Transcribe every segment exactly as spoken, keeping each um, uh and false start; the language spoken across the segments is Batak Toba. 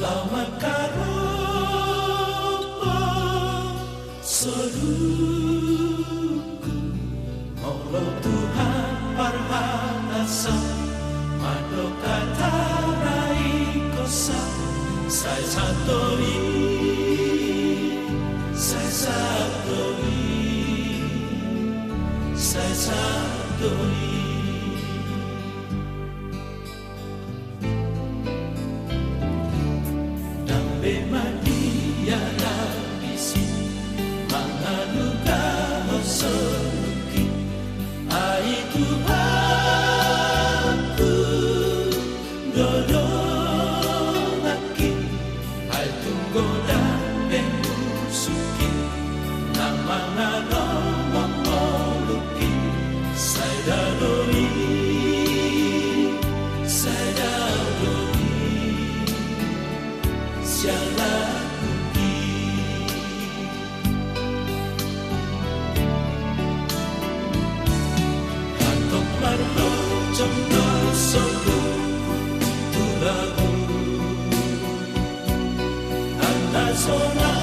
Laho mangkaropo soluku, molo Tuhan parhatasan, mandok hata na ingkon sa, sai sahat do i, sai sahat do i, sai sahat do i. Ndang be madia na disi mangalugahon soluki, ai Tuhanku, do donganki. Ai tung godang be musuki na mangalomong ngoluki, sai dao do i, sai dao do i, sialahuki. Hatop marlojong do soluku tu lagu. Anna sonang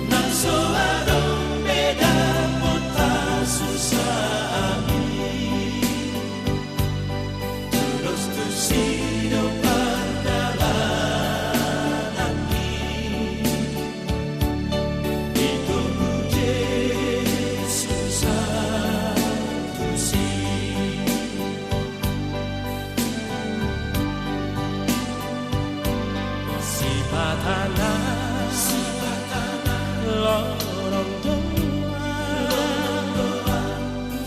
na so adong be dapotan susa ami. Tudos tusi do pardalananki. Itomu Jesus Santusi. Sipata na, sipata na lorong doa, lorong doa.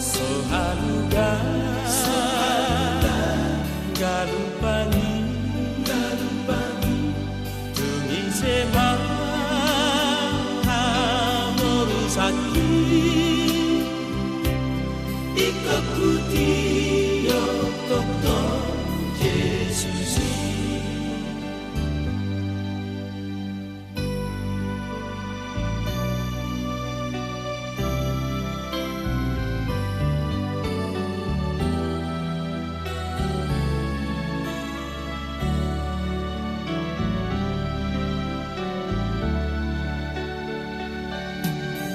So haluga, so haluga. Galupangi, galupangi. Tung ise ma hamorusanki, ingkon hutio tongtong Jesus i.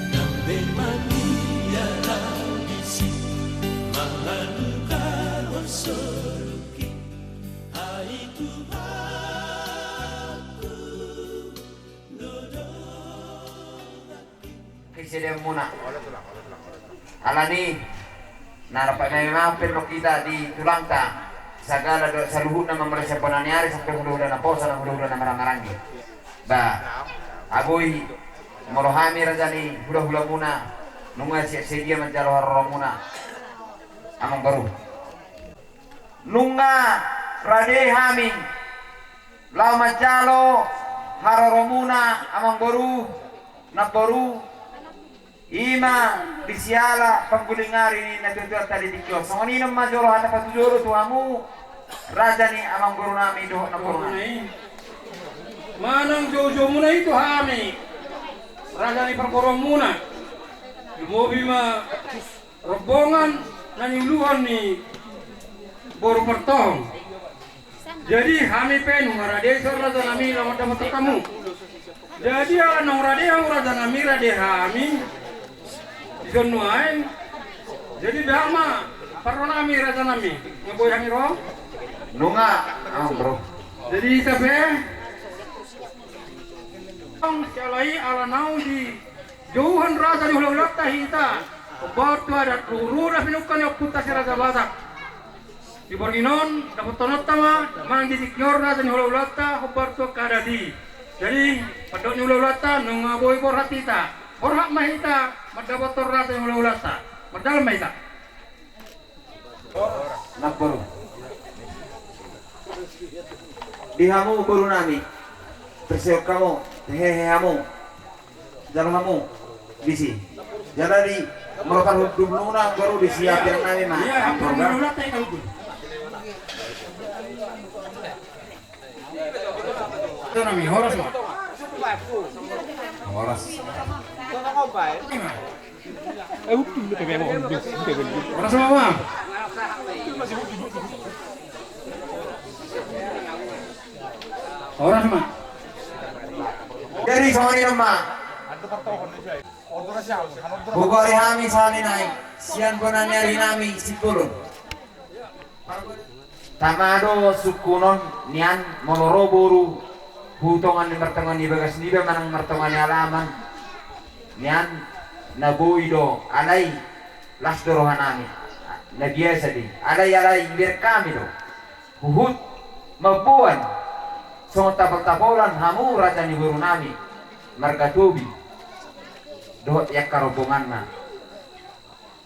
Ndang be madia na disi mangalugahon soluki, ai Tuhanku, do donganki. Kesediaanmuna. Alani na rap nami ma parrohanta di tulangta, sagala do saluhutna ma marsiamponan ni ari sampe hulahula na poso nang hulahula na marhahamaranggi. Ba, agoi, molo hami raja ni hulahulamuna nunga siap sedia manjalo haroromuna, amangboru. Nunga rade hami laho manjalo haroromuna, amangboru, namboru, i ma di siala pangguling ari ni natuatuanta di tingki on. Songon i ma jolo hata patujolo tu hamu, raja ni amangborunami dohot namborunami. Manang joujoumuna i tu hami, raja ni parboruonmuna. Lumobi ma rombongan na niuluhon ni boru partohong. Jadi hami pe nunga rade dison rajanami laho mandapothon hamu. Jadi ala naung rade hamu rajanami, rade hami dison nuaeng. Jadi dang ma parronami rajanami, nga boi hami ro? Nunga, amang bro. Jadi hita pe, siala i ala naung di jouhon raja ni hulahulanta hita, hombar tu adat luhuluhul na pinungka ni ompunta si Raja Batak. Di borngin on dapothononta ma manang di tingki on raja ni hulahulanta hombar tu angka adat i. Jadi pandok ni hulahulanta nunga boi borhat hita, borhat ma hita mandapothon raja ni hulahulanta. Mardalan ma hita. Namboru. Di hamu borunami, perseok hamu, hehe hamu, jalo hamu disi. Jala di molo parhundulmuna baru disi apian nami ma. Iya, namboru. Itu nami horas ma. Horas. Horas ma, Bang. Horas ma. Jadi songon i ma. Hugoari hami sahali nai sian bona ni ari nami Simbolon. Tama do sungkunon nian molo ro boru hu tonga ni martonga ni bagas niba manang martonga ni alaman nian, na boi do alai las do roha nami. Na biasa do i alai, alai ibereng hami do huhut mamboan songon tapol-tapolan hamu raja ni boru nami marga Tobing dohot i angka rombonganna.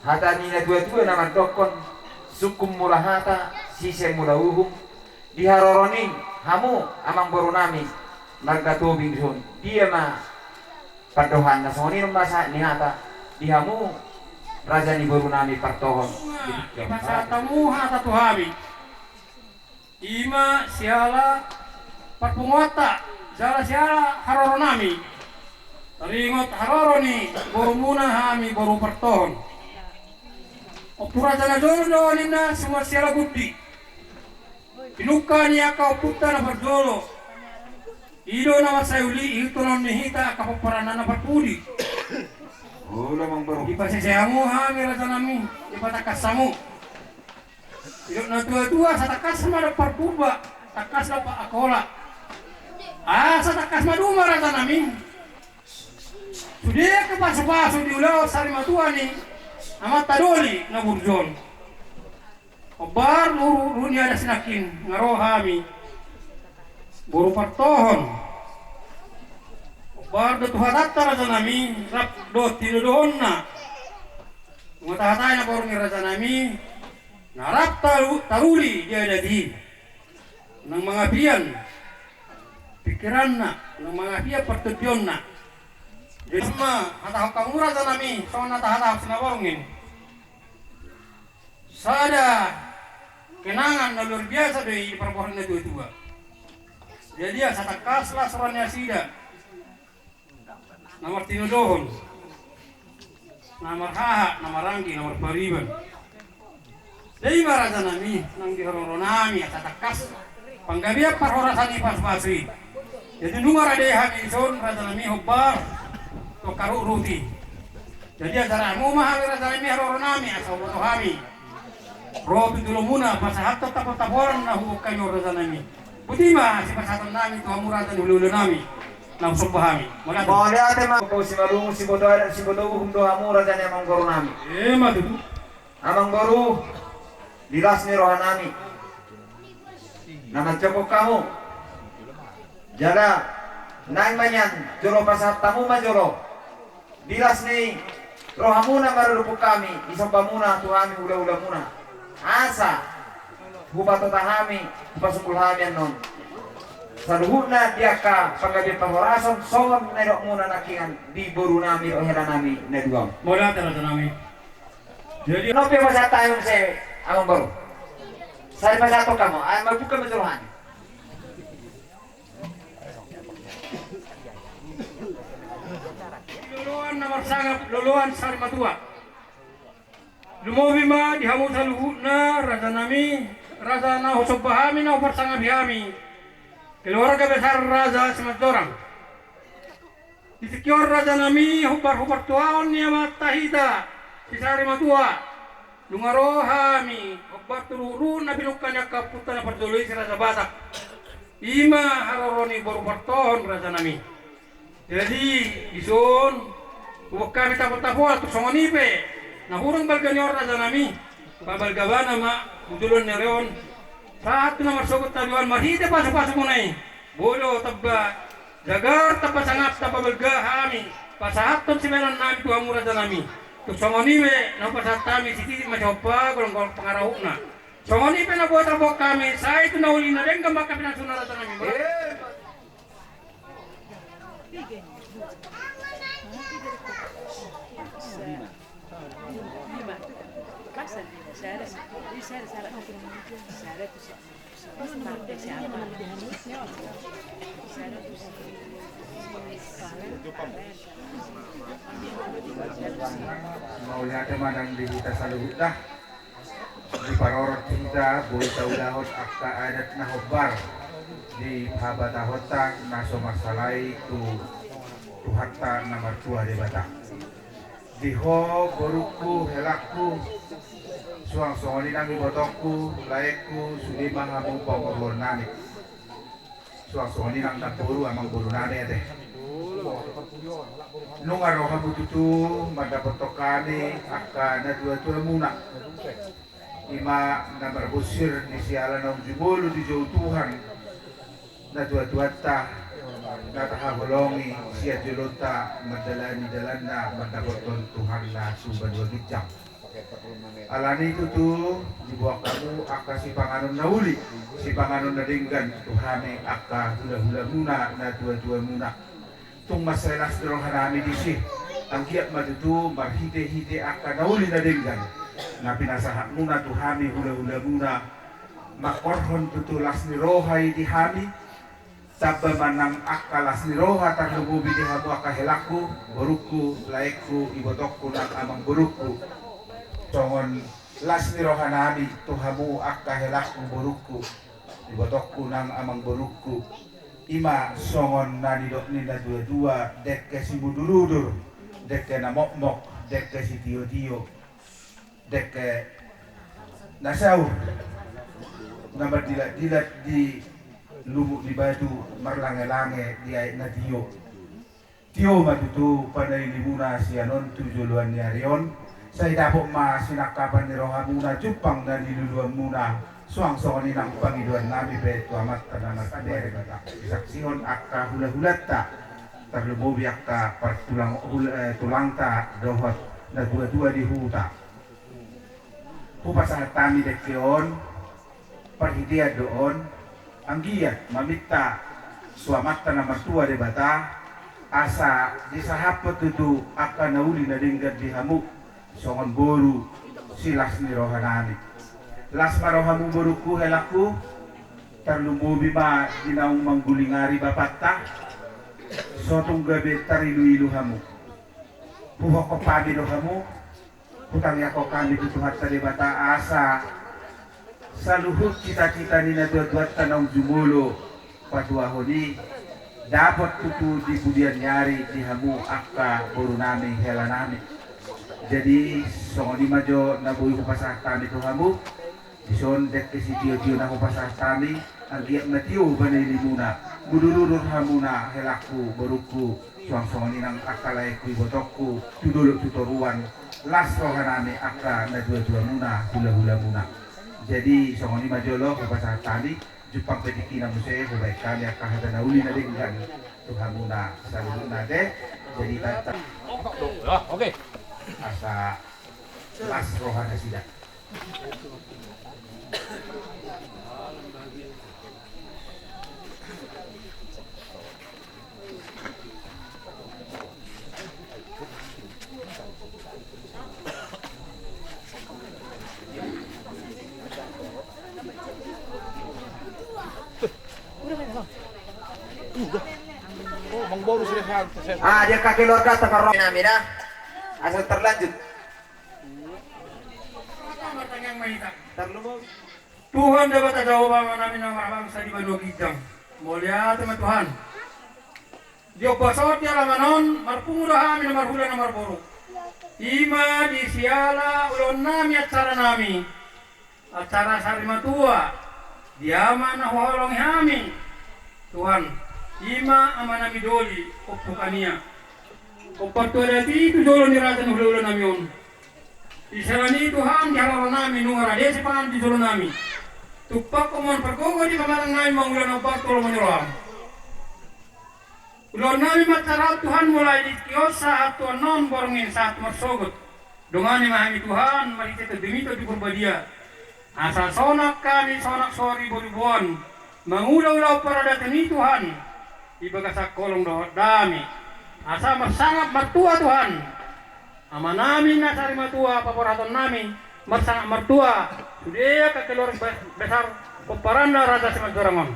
Hata ni na tua-tua na mandokkon, sungkun mula hata, sise mula uhum. Di haroro ni hamu amang boru nami marga Tobing son, dia ma pandohanna? Songon i ma sahat ni hata di hamu raja ni boru nami partohon. Dipasahat hamu hata tu hami. I ma siala parpunguanta jala siala haroro nami. Taringot haroro ni borumuna hami boru partohon. Ompu raja na jolo do ninna sumua siala gundi. Pinungka ni angka ompunta na parjolo. I do na mansai uli ihuthon ni hita angka pomparanna na parpudi. Olo amang boru. Dipasese hamu hami raja nami, dipatangkas hamu. Didok na tua-tua, asa tangkas ma dompak Purba, tangkas dompak Angkola. Asa tangkas ma duma raja nami. Sude angka pasu-pasu di ulaon sari matua ni amanta doli na burju on. Hombar ruhut ni adat sinangkin nga ro hami boru partohon. Hombar do tu hatanta raja nami rap dohot tinodohonna. Nunga tahatai na boru ni raja nami. Na rap taru-, taruli di adat i. Nang mangapian pikiranna, nang mangapian partondionna. Jadi ma hatahon hamu raja nami songon na tahatahon sinaborngin. Sada kenangan na luar biasa do i di parboruon na tua-tua. Jadi asa tangkas las roha ni nasida. Na martinodohon, na marhaha, na maranggi, na marpariban. Jadi ma raja nami nang di haroro nami asa tangkas panggabean parhorasan ni pasu-pasu i. Jadi nunga rade hami dison raja nami hombar tu angka ruhut i. Jadi acara hamu ma hami raja nami haroro nami asa huboto hami. Ro tu jolomuna pasahathon tapol-tapolan na huboan hami on raja nami. Boti ma sipasahaton nami tu hamu raja ni hula-hula nami. Na husomba hami. Mauliate ma. Mauliate ma. Simalungun siboto adat siboto uhum do hamu raja ni amang boru nami. Ima tutu. Amang boru, di las ni roha nami na manjangkon hamu. Jala naeng ma nian jolo pasahat hamu ma jolo di las ni rohamuna marudupuk hami di sombamuna tu hami hula-hulamuna. Asa hupatota hami, hupasungkul hami annon saluhutna di angka panggabean parhorason songon na nidokmuna nangkiningan di boru nami dohot hela nami na dua on. Mauliate raja nami. Jadi nang pe pasahat hami muse amang boru. Sai pasahat hamu, ai mambuka ma jolo hami. Loloan na marsangap, loloan sari matua. Lumobi ma di hamu saluhutna, raja nami, raja na husomba hami, na huparsangapi hami. Keluarga besar Raja Simanjorang. Di tingki on raja nami, hombar hupartuaon ni amanta hita, si sari matua. Nunga ro hami hombar tu ruhut-ruhut na pinungka ni angka ompunta na parjolo i si Raja Batak. Ima haroro ni boru partohon raja nami. Jadi dison huboan hami tapol-tapolan tung songon i pe na hurang balga ni on raja nami. Pabalga bana ma tu joloan ni ari on. Sahat tu na marsogot tadoan marhite pasu-pasumuna i. Boi do tamba jagar, tamba sangap, tamba balga hami pasahathon sibahenon nami tu hamu raja nami. Tung songon i pe na hupasahat hami sititi ma sihompa golanggolang pangarahutna. Songon i pe na boi tarboan hami sai tu na uli na denggan ma angka pinasuna raja nami. Mauliate ma nang di hita saluhutna. Diparorot hita boi taulahon angka adat na hombar di habatahonta na so marsalai tu Tuhanta na martua Debata. Di ho borungku, helangku, suang songon i nang ibotongku, laengku, sude ma hamu pamoruonnami. Suang songon i nang namboru, amangborunami ate. Nunga ro hamu tutu mandapothon hami angka natuatuamuna. I ma na marbonsir di siala naung jumolo dijou Tuhan natuatuanta, na tahaholongi sian jolonta mandalani dalanna mandapothon Tuhanna tu banua ginjang. Alani i tutu diboan hamu angka sipanganon na uli, sipanganon na denggan tu hami angka hulahulamuna, natuatuamuna. Tung mansai las ni rohanami disi, anggiat ma tutu marhitehite angka na uli na denggan na pinasahatmuna tu hami hulahulamuna, manghorhon tutu las ni roha i di hami. Tamba ma nang angka las ni roha tarlumobi di hamu angka helangku, borungku, laengku, ibotongku nang amangborungku. Songon las ni rohanami tu hamu angka helangku, borungku, ibotongku nang amangborungku. I ma songon na nidok ni natuatua, dengke simudurudur, dengke na mokmok, dengke sitiotio, dengke na saur, na mardilatdilat di lumut ni batu, marlangelange di aek na tio. Tio ma tutu panahilimuna sian on tu joloan ni ari on. Sai dapot ma sinangkapan ni rohamuna jumpang na niluluanmuna, suang songon i nang pangidoannami pe tu Amanta na martua Debata. Disaksihon angka hulahulanta, tarlumobi angka partulang, hul-, eh, tulangta dohot natuatua di huta. Hupasahat hami dengke on, parhitean do on, anggiat maminta tu Amanta na martua Debata, asa disahaphon tutu angka na uli na denggan di hamu, songon boru silas ni rohanami. Las ma rohamu borungku, helangku, tarlumobi ma di naung manggulingari bapanta, so tung gabe tariluilu hamu. Huhophop hami do hamu, hutangianghon hami tu Tuhanta Debata asa saluhut citacita ni natuatuanta naung jumolo patuahon i dapot tutu di pudian ni ari di hamu angka borunami, helanami. Jadi songon i ma jo na boi hupasahat hami tu hamu. Dison dengke sitiotio na hupasahat hami, anggiat ma tio panahilimuna, mudurudur hamuna, helangku, borungku, suang songon i nang angka laengku, ibotongku, tu dolok tu toruan. Las rohanami angka natuatuamuna, hulahulamuna. Jadi songon i ma jolo hupasahat hami, jumpang pe tingkina muse hubaen hami angka hata na uli na denggan tu hamuna saluhutna ate. Jadi tata. Oke. Asa las roha nasida. Ah, dia kakek keluarga taparro. Mina, mina. Asal terlanjut. Tuhan Debata Jahowa, Amanami na marbangsa di banua ginjang. Mauliate ma Tuhan. Di ombas on di alaman on, marpungu do hami na marhula na marboru. I ma di siala ulaonnami, acaranami. Acara sarimatua di ama na huhaholongi hami, Tuhan, i ma amanami doli, Ompu Kania. Ompu Partua adat i tu jolo ni raja ni hulahulanami on. Di siala ni i Tuhan, di halalanami nunga rade sipanganon di jolonami. Tumpahon ma on pargogo di pamatang nami mangula na umbahen tolu manyolo. Ulaonnami ma acara on Tuhan, mulai di tingki on sahat tu annon borngin sahat tu marsogot. Dongani ma hami Tuhan marhite Tondim i, Tondi Parbadia. Asa sonang hami sonang soriboan-riboan mangula ulaon paradaton i Tuhan, di bagasan holong dohot dame. Asa marsangap martua Tuhan, amanami na sarimatua, paborhatonnami marsangap martua sude angka keluarga besar pomparanna Raja Simanjorang on.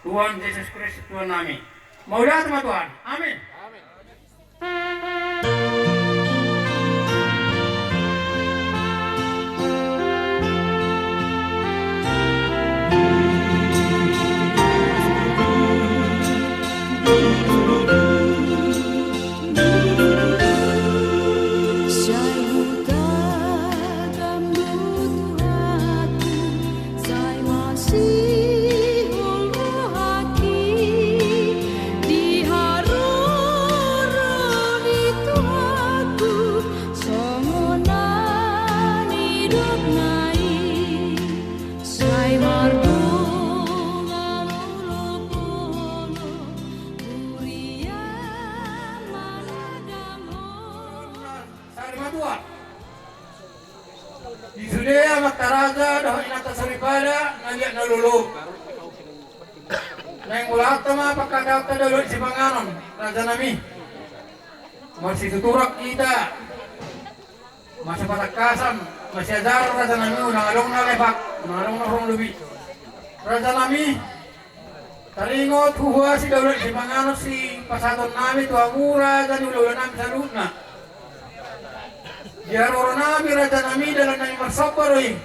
Tuhan Jesus Kristus Tuhannami. Mauliate ma Tuhan. Amin. Sai mardongan olopolop, hurian manadang ho. Sari matua. Di sude amanta raja dohot inanta soripada na liat na lolo. Naeng mulaanta ma pangkataionta di ulaon sipanganon, rajanami. Marsituturak hita. Masa patangkasan, masiajaran rajanami, unang adong na lepak, unang adong na hurang lobi. Rajanami, taringot huhuasi di ulaon sipanganon sipasahatonnami tu hamu raja ni hulahulanami saluhutna. Di haroronami rajanami, dalannami marsomba do i.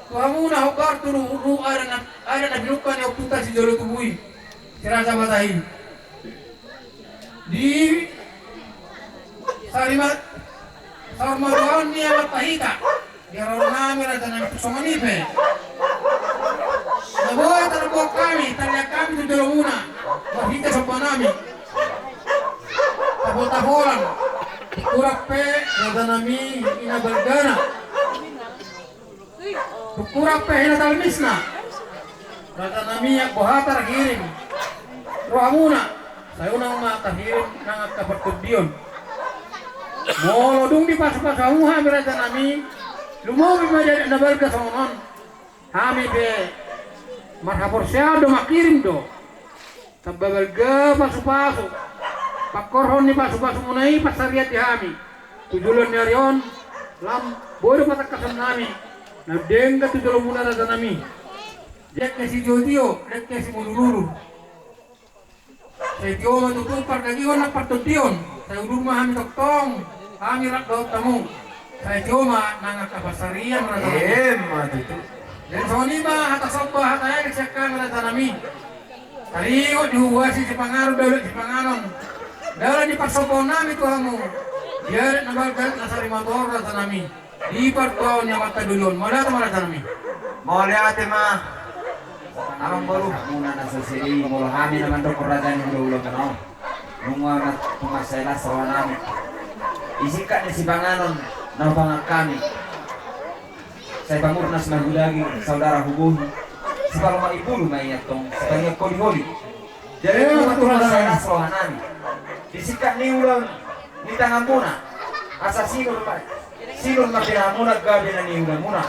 Tu hamu na hombar tu luhut adat na, adat na pinungka ni ompunta sijolo tubu i, si Raja Batahi. Di sarimat saur matua on ni amanta hita, di haroronami rajanami, tung songon i pe na boi tarboan hami, tarlean hami tu jolomuna, marhite sombanami. Tapol-tapolan, tung hurang pe rajanami ina balgana. Tung hurang pe hinatalmisna. Rajanami, anggo hata tarhirim rohamuna, sai unang ma tarhirim nang angka partondion. Molo dung dipasupasu hamu hami rajanami, lumobi ma di adat na balga songon on. Hami pe marhaporseaon do, manghirim do. Tamba balga pasupasu. Pangkorhon ni pasupasumuna i pansarian di hami tu joloan ni ari on, lam boi do patangkasannami na denggan tu jolomuna rajanami. Dengke sitio-tio, dengke simulululu. Sai tio ma tutu pardagingkon nang partondion. Sai udur ma hami tongtong, hami rap dohot hamu. Sai tio ma nang angka pansarian rajanami. Emma tutu. Jadi songon i ma hata somba, hata elek sian hami rajanami. Taringot di huhuasi sipanganon, di ulaon sipanganon, dalan ni parsombaonnami tu hamu di adat na balga na sari matua on rajanami, di partuaon ni amanta doli on. Mauliate ma rajanami. Mauliate ma. Amangboru, hamuna na so siri, molo hami na mandok raja ni hulahula muna on, nunga ma tung mansai las rohanami. Di singkat ni sipanganon na hupangan hami, sai pamurnas ma hudaging, saudara hubohi. Sipalomak imbulu ma i antong, sipaniak holiholi. Jadi, eh, nunga tung mansai las rohanami. Di singkat ni ulaon ni tanganmuna, asa sinur ma, sinur ma pinahanmuna gabe na niulamuna.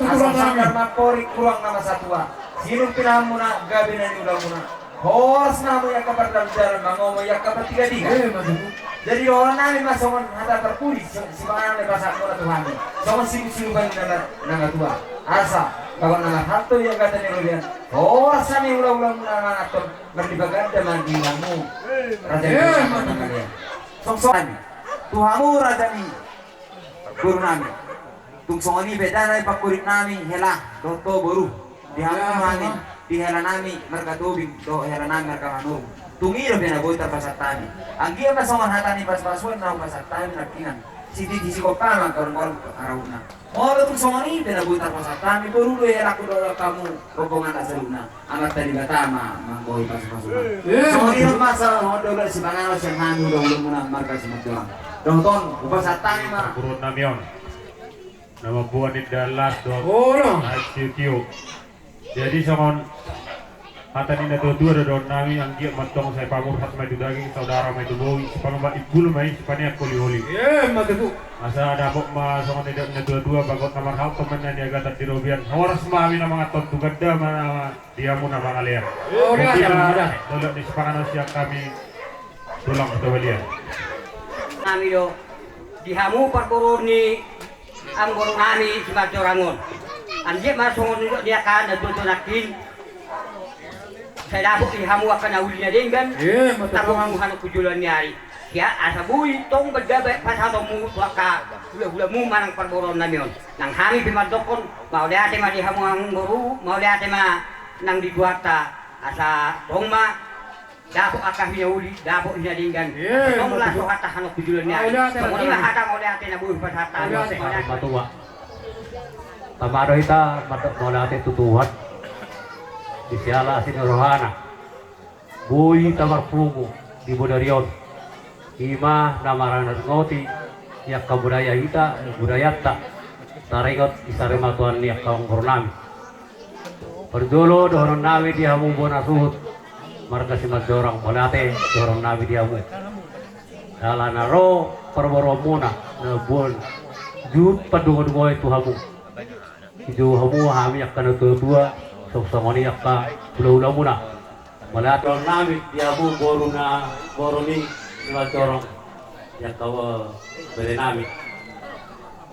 Asa sandar ma amporik, ruang na masa tua, sinur pinahanmuna gabe na niulamuna. Horas ma hamu i angka pardalandalan, mangomo i angka partigatiga. Jadi dohononnami ma songon hata parpudi, si, sipanganon na dipasahatmuna tu hami, songon sinuksinupan ni na, na matua. Asa bagot na marhalto i angka hata ni robean, horas hami hulahulamuna manganhon, marlipatganda ma di hamu raja ni hulahulamuna. Songon i tu hamu raja ni borunami. Tung songon i pe da na i pangkoriknami hela dohot ho boru. Di hamu ma hami, di helanami marga Tobing dohot helanami marga Manurung. Tung i dope na boi tarpasahat hami. Anggiat ma songon hata ni pasupasuan na hupasahat hami nangkiningan. Sititi sigompa ma angka horong-horong arahutna. Molo tung songon i pe na boi tarpasahat hami, boru dohot helangku dohot hamu rombongan na saluhutna. Amanta Debata ma manggohi pasupasu. Songon i ma songon dolok sipanganon sian hami hulahulamuna marga Simanjorang. Dohot on hupasahat hami ma. Parboruonnami on na mamboan indahan las dohot aek sitio. Jadi songon hata ni natuatua do dohononnami, anggiat ma antong sai pamurnas ma i tu daging, saudara ma i tu bohi, sipalomak imbulu ma i, sipaniak holiholi. Asa dapot ma songon nidok ni natuatua, bagot na marhalto ma i na niagatan di robean, horas ma hami na manganhon, tu ganda ma di hamu na mangalean. Mauliate ma. Dolok ni sipanganon sian hami tulang Hutobalian. Hami do di hamu parboru ni amangboru nami Simanjorang on. Anggiat ma songon nidok ni angka natuatua nangkin, sai dapot di hamu angka na uli na denggan, tabo hamu hanon tu joloan ni ari. Asa boi tong balga pasahatonmu tu angka hulahulamu manang parboruonnami on. Nang hami pe mandokkon, mauliate ma di hamu amangboru, mauliate ma nang di Tuhanta, asa tong ma dapot angka hinauli, dapot hinadenggan. Tong las rohanta hanon tu joloan ni ari. Songon i ma hata mauliate na boi hupasahat hami. Mauliate. Tamba do hita mandok mauliate tu Tuhan di siala asi ni rohana. Boi hita marpungu di bodari on. I ma na marnanoti di angka budaya hita, budayanta. Taringot di sarimatua ni angka amangboru nami. Parjolo dohonon nami di hamu bona suhut marga Simanjorang, mauliate dohonon nami di hamu. Ala na ro parboruonmuna na mamboan juhut pandungoi-dungoi tu hamu. Dijou hamu hami angka natuatua, songon i angka hulahulamuna. Mauliate dohonon nami di hamu boru na, boru ni Simanjorang, di angka bere nami.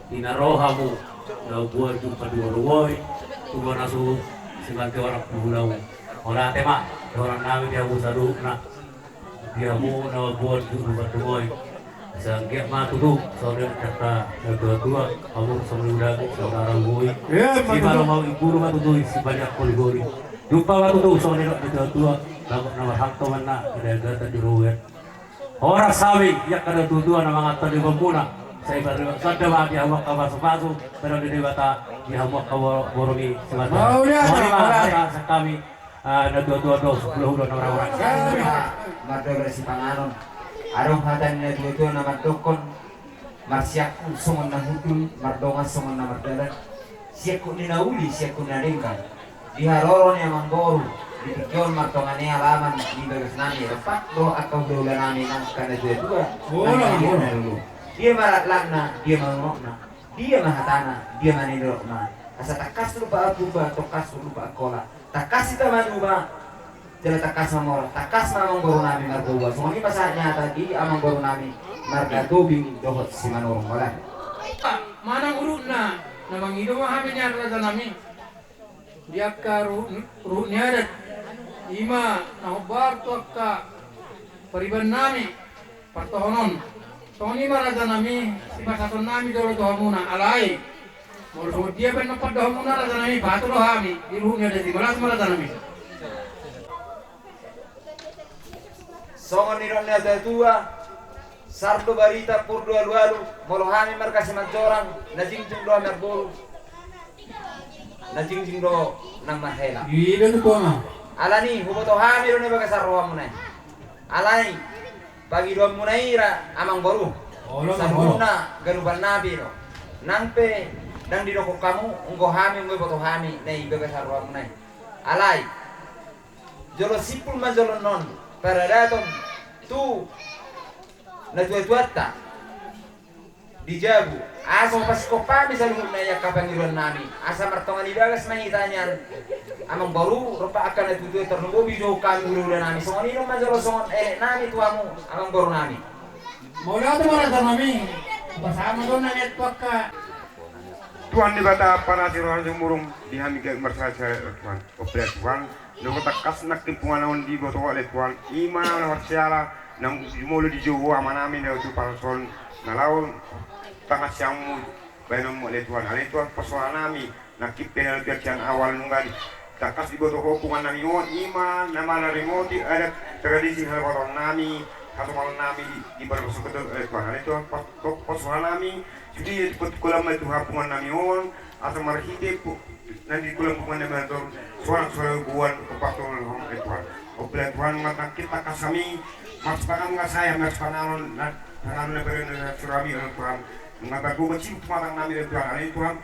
Di na ro hamu na mamboan juhut pandungoi-dungoi tu bona suhut Simanjorang tu hulahulamuna. Mauliate ma dohonon nami di hamu saluhutna. Di hamu na mamboan juhut pandungoi. Sai anggiat ma tutu songon i angka natuatua, hamu songon i uda, saudara boi. Iya, ma tutu. Simalomahon i guru ma tutu i, sibanyak holi-holi. Jumpa ma tutu songon i angka natuatua, na marhalto ma na, ada gata di ruet. Horas hami di angka natuatua na manganhon di hamuna. Sai paribasanda ma di hamu angka pasupasu, pera di Debata di hamu angka boru ni Simanjorang. Mauliate, mauliate. Hami, ah, natuatua dohot hulahula na marhahamaranggi. Mardongan sipanganon. Adong hata ni natuatua na mandokkon, marsiangkup songon na hundul, mardongan songon na mardalan. Siangkup ni na uli, siangkup ni na denggan. Di haroro ni amangboru, di tingki on martonga ni alaman di bagas nami, rompak dohot angka hulahula nami nang angka natuatua. Dia ma laklakna, dia ma unokna, dia ma hatana, dia ma nidokna. Asa tangkas lupa Purba, tangkas lupa Angkola. Tangkas hita manuba, jala tangkas mamora, tangkas ma amangboru nami marboa. Songon i ma sahat ni hata di amangboru nami marga Tobing dohot Simanurung. Mauliate. Manang urutna, na mangido ma hami nian raja nami. Di angka ruhut, ruhut ni adat, i ma na hombar tu angka pariban nami. Partohonon. Songon i ma raja nami, sipasahaton nami jolo tu hamuna, alai molo songon dia pe na pandohanmuna raja nami, patudu hami di ruhut ni adat i. Mauliate ma raja nami. Songon nidok ni natuatua, sar do barita pur do alualu, molo hami marga Simanjorang, na jingjing do hami marboru, na jingjing do nang marhela. Iya, betul, Tuan. Alani, huboto hami do na di bagasan rohamuna i. Alai pangidoanmuna i ra amangboru, olo, saluhutna ganupan nami do. Nang pe ndang didokkon hamu, anggo hami, anggo diboto hami na di bagasan rohamuna i. Alai jolo simpul ma jolo annon paradaton tu natuatuanta di jabu, asa pasingkop hami saluhutna i angka pangidoan nami, asa martonga ni bagas ma hita nian amangboru, rompak angka natuatua, tarlumobi jo hami hulahula nami. Songon i ma jolo songon elek nami tu hamu amangboru nami. Mauliate ma raja nami. Pasahat ma do na nian tu angka. Tuhan Debata, panasi roha ni sumurung di hami gabe marsahat-sahat Tuhan. Ope Tuhan, na tangkas nangkin punguan on diboto ale Tuhan, i ma na marsiala, na molo dijou ama nami na tu parson, na laho tangkas siamun baenonmu ale Tuhan. Ale Tuhan, pasohot nami nangkin pe na sian awal nunga tangkas diboto ho punguan nami on, i ma na manarimoti adat tradisi halapaton nami, hasumaon nami di, di parpasuketon ale Tuhan. Ale Tuhan, pasohot nami sude, dipatukkolan ma Tuhan punguan nami on, asa marhite na di kolam punguan nami on, sonang sonang buan, opat tolong, eh, Tuhan. Ope Tuhan, nunga tangkas hami marsipanganon, nunga sae marsipanganon, na panganon na bere na surami, eh, Tuhan. Nunga bago macim tumatang nami, eh, Tuhan. Ale Tuhan,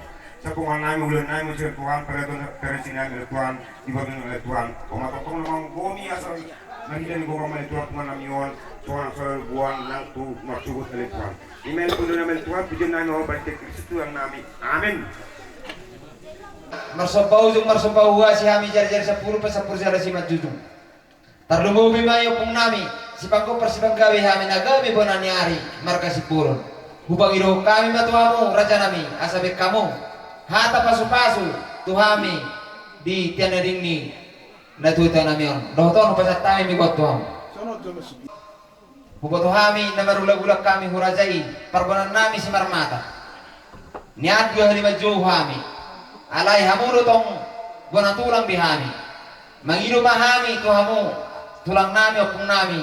sapunguan nami, ulaon nami, eh, Tuhan, pada Tuhan, pada sini nami, eh, Tuhan, di bagian, eh, Tuhan. Oma totong na manggomi asal na hita ni gomang, eh, Tuhan, punguan nami on, sonang sonang buan, nang tu marsuhut, eh, Tuhan. Di main pun nami, eh, Tuhan, pujian nami, oh, baik Kristus Tuhan nami. Amin. Marsomba ujung, marsomba huasi hami jari-jari sampulu, pasampulu sada simanjujung. Tarlumobi ma i ompung nami, sipanggompar sipanggabe hami na gabe bona ni ari marga Simbolon. Hupangidohon hami ma tu hamu raja nami, asa baen hamu hata pasupasu tu hami di tiar ni ding ni natuatua nami on. Dohot on hupasahat hami minggu on tu hamu. Huboto hami na marulakulak hami hu raja i, pargonaan nami Simarmata. Nian dua hali manjou hami. Alai hamu do tong bona tulang di hami. Mangido ma hami tu hamu, tulang nami, ompung nami,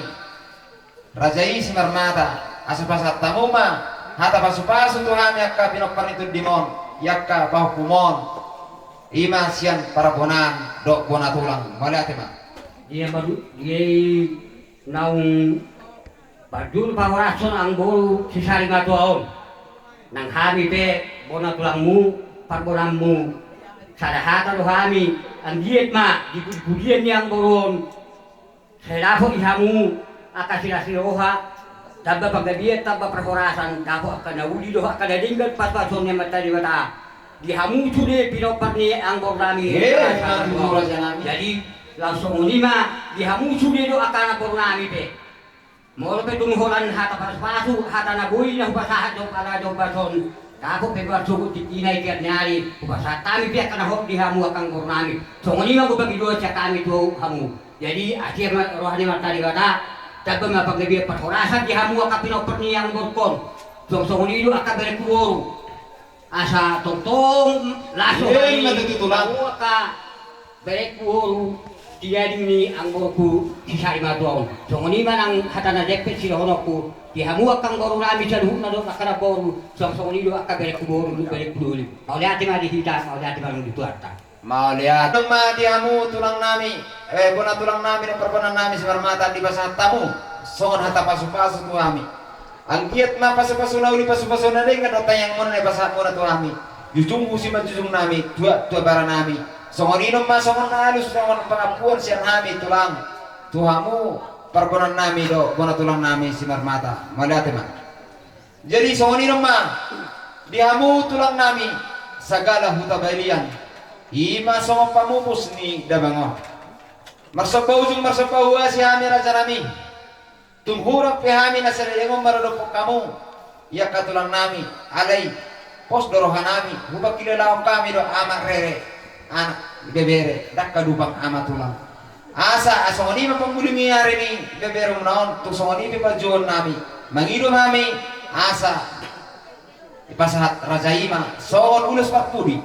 raja i Simarmata, asa pasahat hamu ma hata pasupasu tu hami angka pinompar ni tondimon, i angka pahompumon. I ma sian pargonaan dohot bona tulang. Mauliate ma. Dia baru, dia i naung parjolo pahorashon amangboru si sarimatua on. Nang hami pe bona tulangmu, parbonanmu, sada hata do hami, anggiat ma di pudipudian ni amangboru on, sai dapot di hamu angka silas ni roha, tamba panggabean, tamba parhorasan, dapot angka na uli dohot angka na denggan pasupasu ni Amanta Debata di hamu sude pinompar ni amangborunami. Jadi laos songon i ma di hamu sude dohot angka amangborunami pe. Molo pe tung holan hata pasupasu, hata na boi na hupasahat jo pala jo bason, dapot pe marsogot tingki na i tiap ni ari, hupasahat hami pe angka na hot di hamu angka amangborunami. Songon i ma gompa ni doa sian hami tu hamu. Jadi asi ma roha ni Amanta Debata, tamba ma panggabean parhorasan di hamu angka pinompar ni amangborungkon. Songon songon i do angka berengku boru. Asa tongtong las roha ni angka berengku boru di daging ni amangborungku si Sari Matua on. Songon i ma nang hata na dempet sidohononku di hamu angka amangborunami saluhutna dohot angka namboru. Songon songon i do angka berengku boru, berengku doli. Mauliate ma di hita, mauliate ma di Tuhanta. Mauliate ma di hamu tulangnami, eh, bona tulangnami dohot parbonannami Simarmata, dipasahat hamu songon hata pasupasu tu hami. Anggiat ma pasupasu na uli, pasupasu na denggan dohot tangiangmuna na dipasahatmuna tu hami, jujungmu simanjujungnami, tuak tu abaranami. Songon i do ma songon na alus, songon pangampuon sian hami tulang tu hamu parbonannami dohot bona tulangnami Simarmata. Mauliate ma. Jadi songon i do ma di hamu tulangnami sagala huta balian, i ma songon pamupus ni damang on. Marsomba ujung marsomba huasi hami rajanami. Tung hurang pe hami na saleleng on maradophon hamu, i angka tulangnami, alai pos do rohanami, hupangkilalahon hami do amak rere, anak bebere, dangka dupang ama tulang. Asa songon i ma pangguling ni ari ni beberemuna on, tung songon i pe panjouonnami, mangido hami asa dipasahat raja i ma songon ulos parpudi,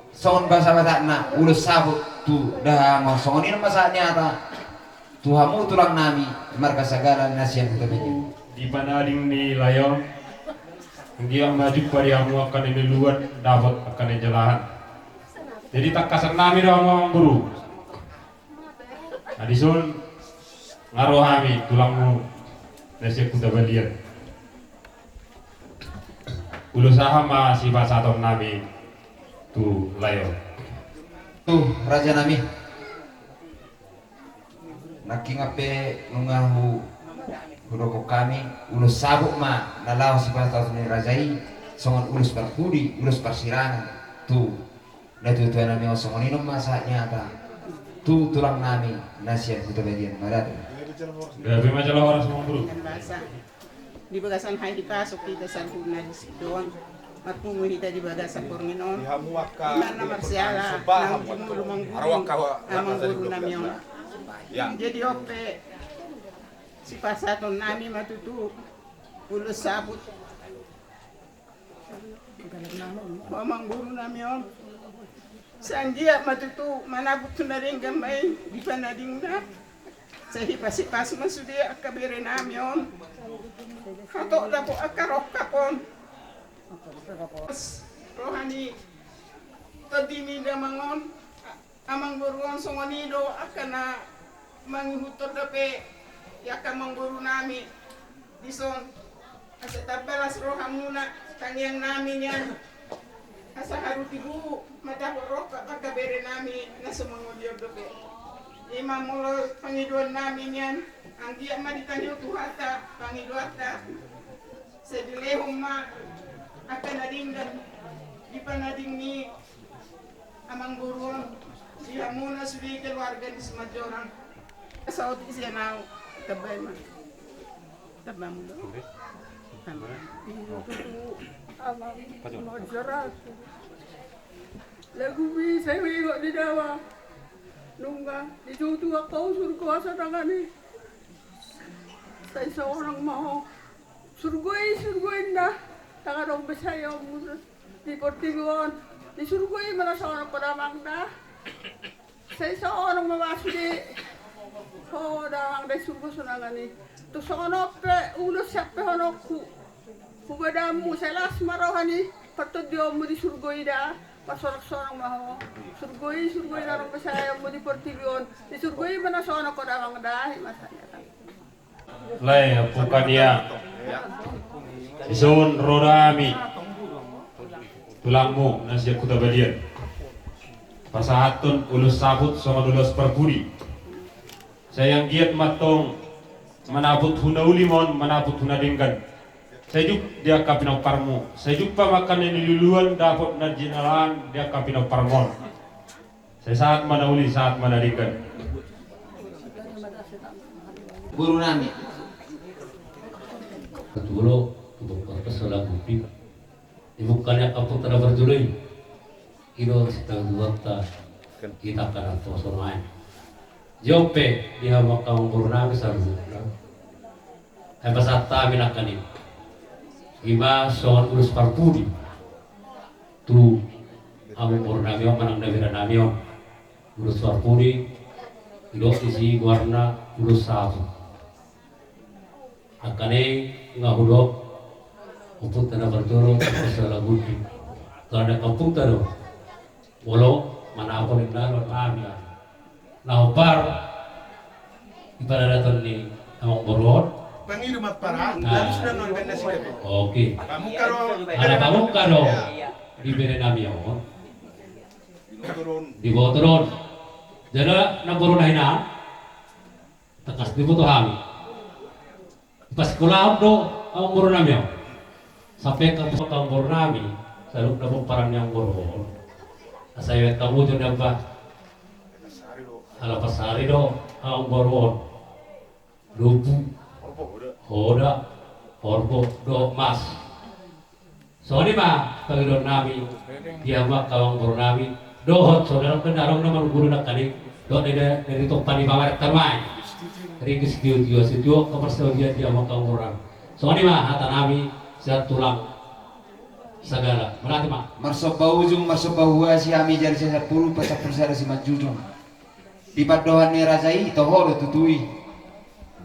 songon bahasa Batakna ulos saput tu damang on. Songon i ma sahat ni hata tu hamu tulangnami marga Sagala na sian Huta Balian. Di panading ni lae on, anggiat ma jumpang di hamu angka na niluluan, dapot angka na nijalahan. Jadi tangkasannami do hamu amangboru. Nah, dison nga ro hami tulangmu na sian Huta Balian. Ulos aha ma sipasahatonnami tu lae on? Tu rajanami. Nangkin pe nunga hu, hudokhon hami, ulos saput ma na laho sipasahat ni raja i, songon ulos parpudi, ulos parsirangan tu natuatuanami on. Songon i do ma sahat ni hata tu tulangnami na sian Huta Balian. Mauliate. Gabe ma jala horas amangboru. Di bagasan hahipasonta saluhutna disi do on, marpungu hita di bagasan borngin on. Di hamu angka, di mana marsiala, nang di mulu mangguling amangborunami on. Jadi on pe sipasahatonnami ma tutu ulos saput. Amangborunami on, sai anggiat ma tutu manabut tu na denggan ma i di panadingna. Sai hipasipas ma sude angka berenami on, hatop dapot angka rongkap on. Roha ni tondi ni damang on, amangboru on, songon i do angka na mangihuthon dope i angka amangborunami dison. Asa tamba las rohamuna, tangiangnami nian, asa haru tibu ma dapot rongkap angka berenami na so mangoli on dope. I ma molo pangidoannami nian, anggiat ma ditangihon Tuhanta pangidoanta. Sai dilehon ma angka na denggan di panading ni amangboru on di hamuna sude keluarga ni Simanjorang. Saotik sian ahu, tambai ma. Tamba mulu. Tamba. Lagu bisa iwak di dawa. Nunga di tutu angka usur kuasa tangan i. Sai saonang ma ho. Surgo i, surgo inna. Tanga dong besayaonmu di portibi on. Di surgo i ma na saonang ho damang da. Sai saonang ma basu di ho damang da i surgo sonangan i. Tung songon on pe ulos siampehononku. Hubadanmu sai las ma roha ni partondionmu di surgo i da. Parsonang-sonang ma ho. Surgo i, surgo i na dong besayaonmu di portibi on. Di surgo i ma na saonang ho damang da. I ma sahat ni hata. Lae, ampungkan ia. Dison ro do hami Tulangmu na sian Huta Balian, pasahathon ulos saput songon ulos parpudi. Sai anggiat ma antong manaput hu na uli ma on, manaput hu na denggan. Sai jumpa di angka pinomparmu, sai jumpa ma angka na niluluan dapot na jinalahan di angka pinomparmu on. Sai sahat ma na uli, sahat ma na denggan. Boru nami. Tulo, tubuh korpes sola gupi. Dibuka ni angka ompunta na parjolo i. I do sitangguanta hita angka na poso nuaeng. Jumpa di hamu angka amangboru nami saluhutna. Ai pasahat hami nangkaning i ma songon ulos parpudi tu amangboru nami on manang na bere nami on. Ulos parpudi, didok disi goarna ulos saput. Angka na i nga hudok ompunta na parjolo, ompunta na parjolo. Tolong angka ompunta do. Molo manapot ninna dohot hami. Na hombar di paradaton ni amangboru on. Pangido ma para, nah. Langsung dan non benda sida. Oke. Pamungka do. Ala pamungka do. Di bere nami on. Diboto do on. Jala na boru na hinan. Tangkas diboto hami. Pas kolahon do amangboru nami on. Sampe angka amangboru nami saluhutna pomparan ni amangboru on. Asa iwet hamu jo namba. Ala pasari do amangboru on. Lupu. Hoda. Horbo dohot mas. Songon i ma pangidoan nami di hamu angka amangboru nami dohot saudara pe na adong na manungkun nangkaning dohot na di tompa ni pamarenta nuaeng. Ringkot sitio-tio, sitio angka parsaoran di hamu angka amangboru nami. Songon i ma hata nami sian tulang Sagala. Mauliate ma. Marsomba ujung, marsomba huasi hami jari sian sampulu pasampulu sada simanjujung. Di pandohan ni raja i toho do tutu i.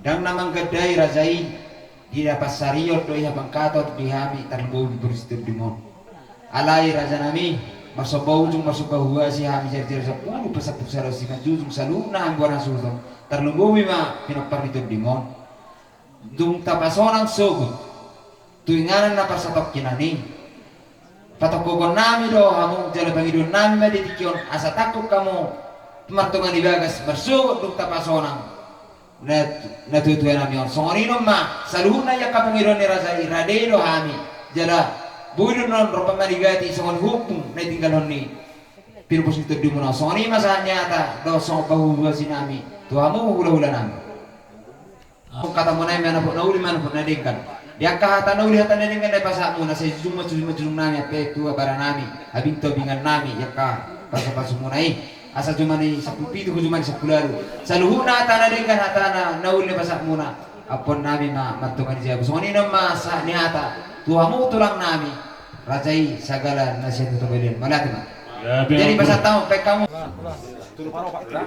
Ndang na manggandai raja i. Di na pansarion do i hapangkaton di hami tarlumobi boru Sitondimon. Alai raja nami, marsomba ujung marsomba huasi hami jari jari sampulu pasampulu sada simanjujung saluhutna hami goar hasuhuton. Tarlumobi ma pinompar ni tondimon. Dung tapasonang sogot tu inganan na parsatongkinan i, patongkogonnami do hamu jala pangidoannami ma di tingki on asa tangkog hamu martonga ni bagas marsogot dung tapasonang na, natuatua nami on. Songon i do ma saluhutna i angka pangidoan ni raja i, rade do hami jala boi do non ro pamanigati songon humbung na itinggalhon ni pinompar ni tondimon on. Songon i ma sahat ni hata dohot songon pahuhuasinami tu hamu hulahulanami. Hata muna i manapot na uli manapot na denggan. Di angka hata na uli hata na denggan na ipasahat muna, sai jujung ma jujung ma jujung nami ampe tua bara nami, abing tobingan nami, i angka pasupasu muna i. Asa jumani sampulu pitu, jumani sampulu ualu. Saluhutna hata na denggan hata na, na uli na ipasahat muna. Ampuon nami ma martonga ni jabu. Songon i ma sahat ni hata tu hamu tulang nami. Raja i sagala na sian Huta Balian. Mauliate ma. Jadi pasahat hamu pe hamu.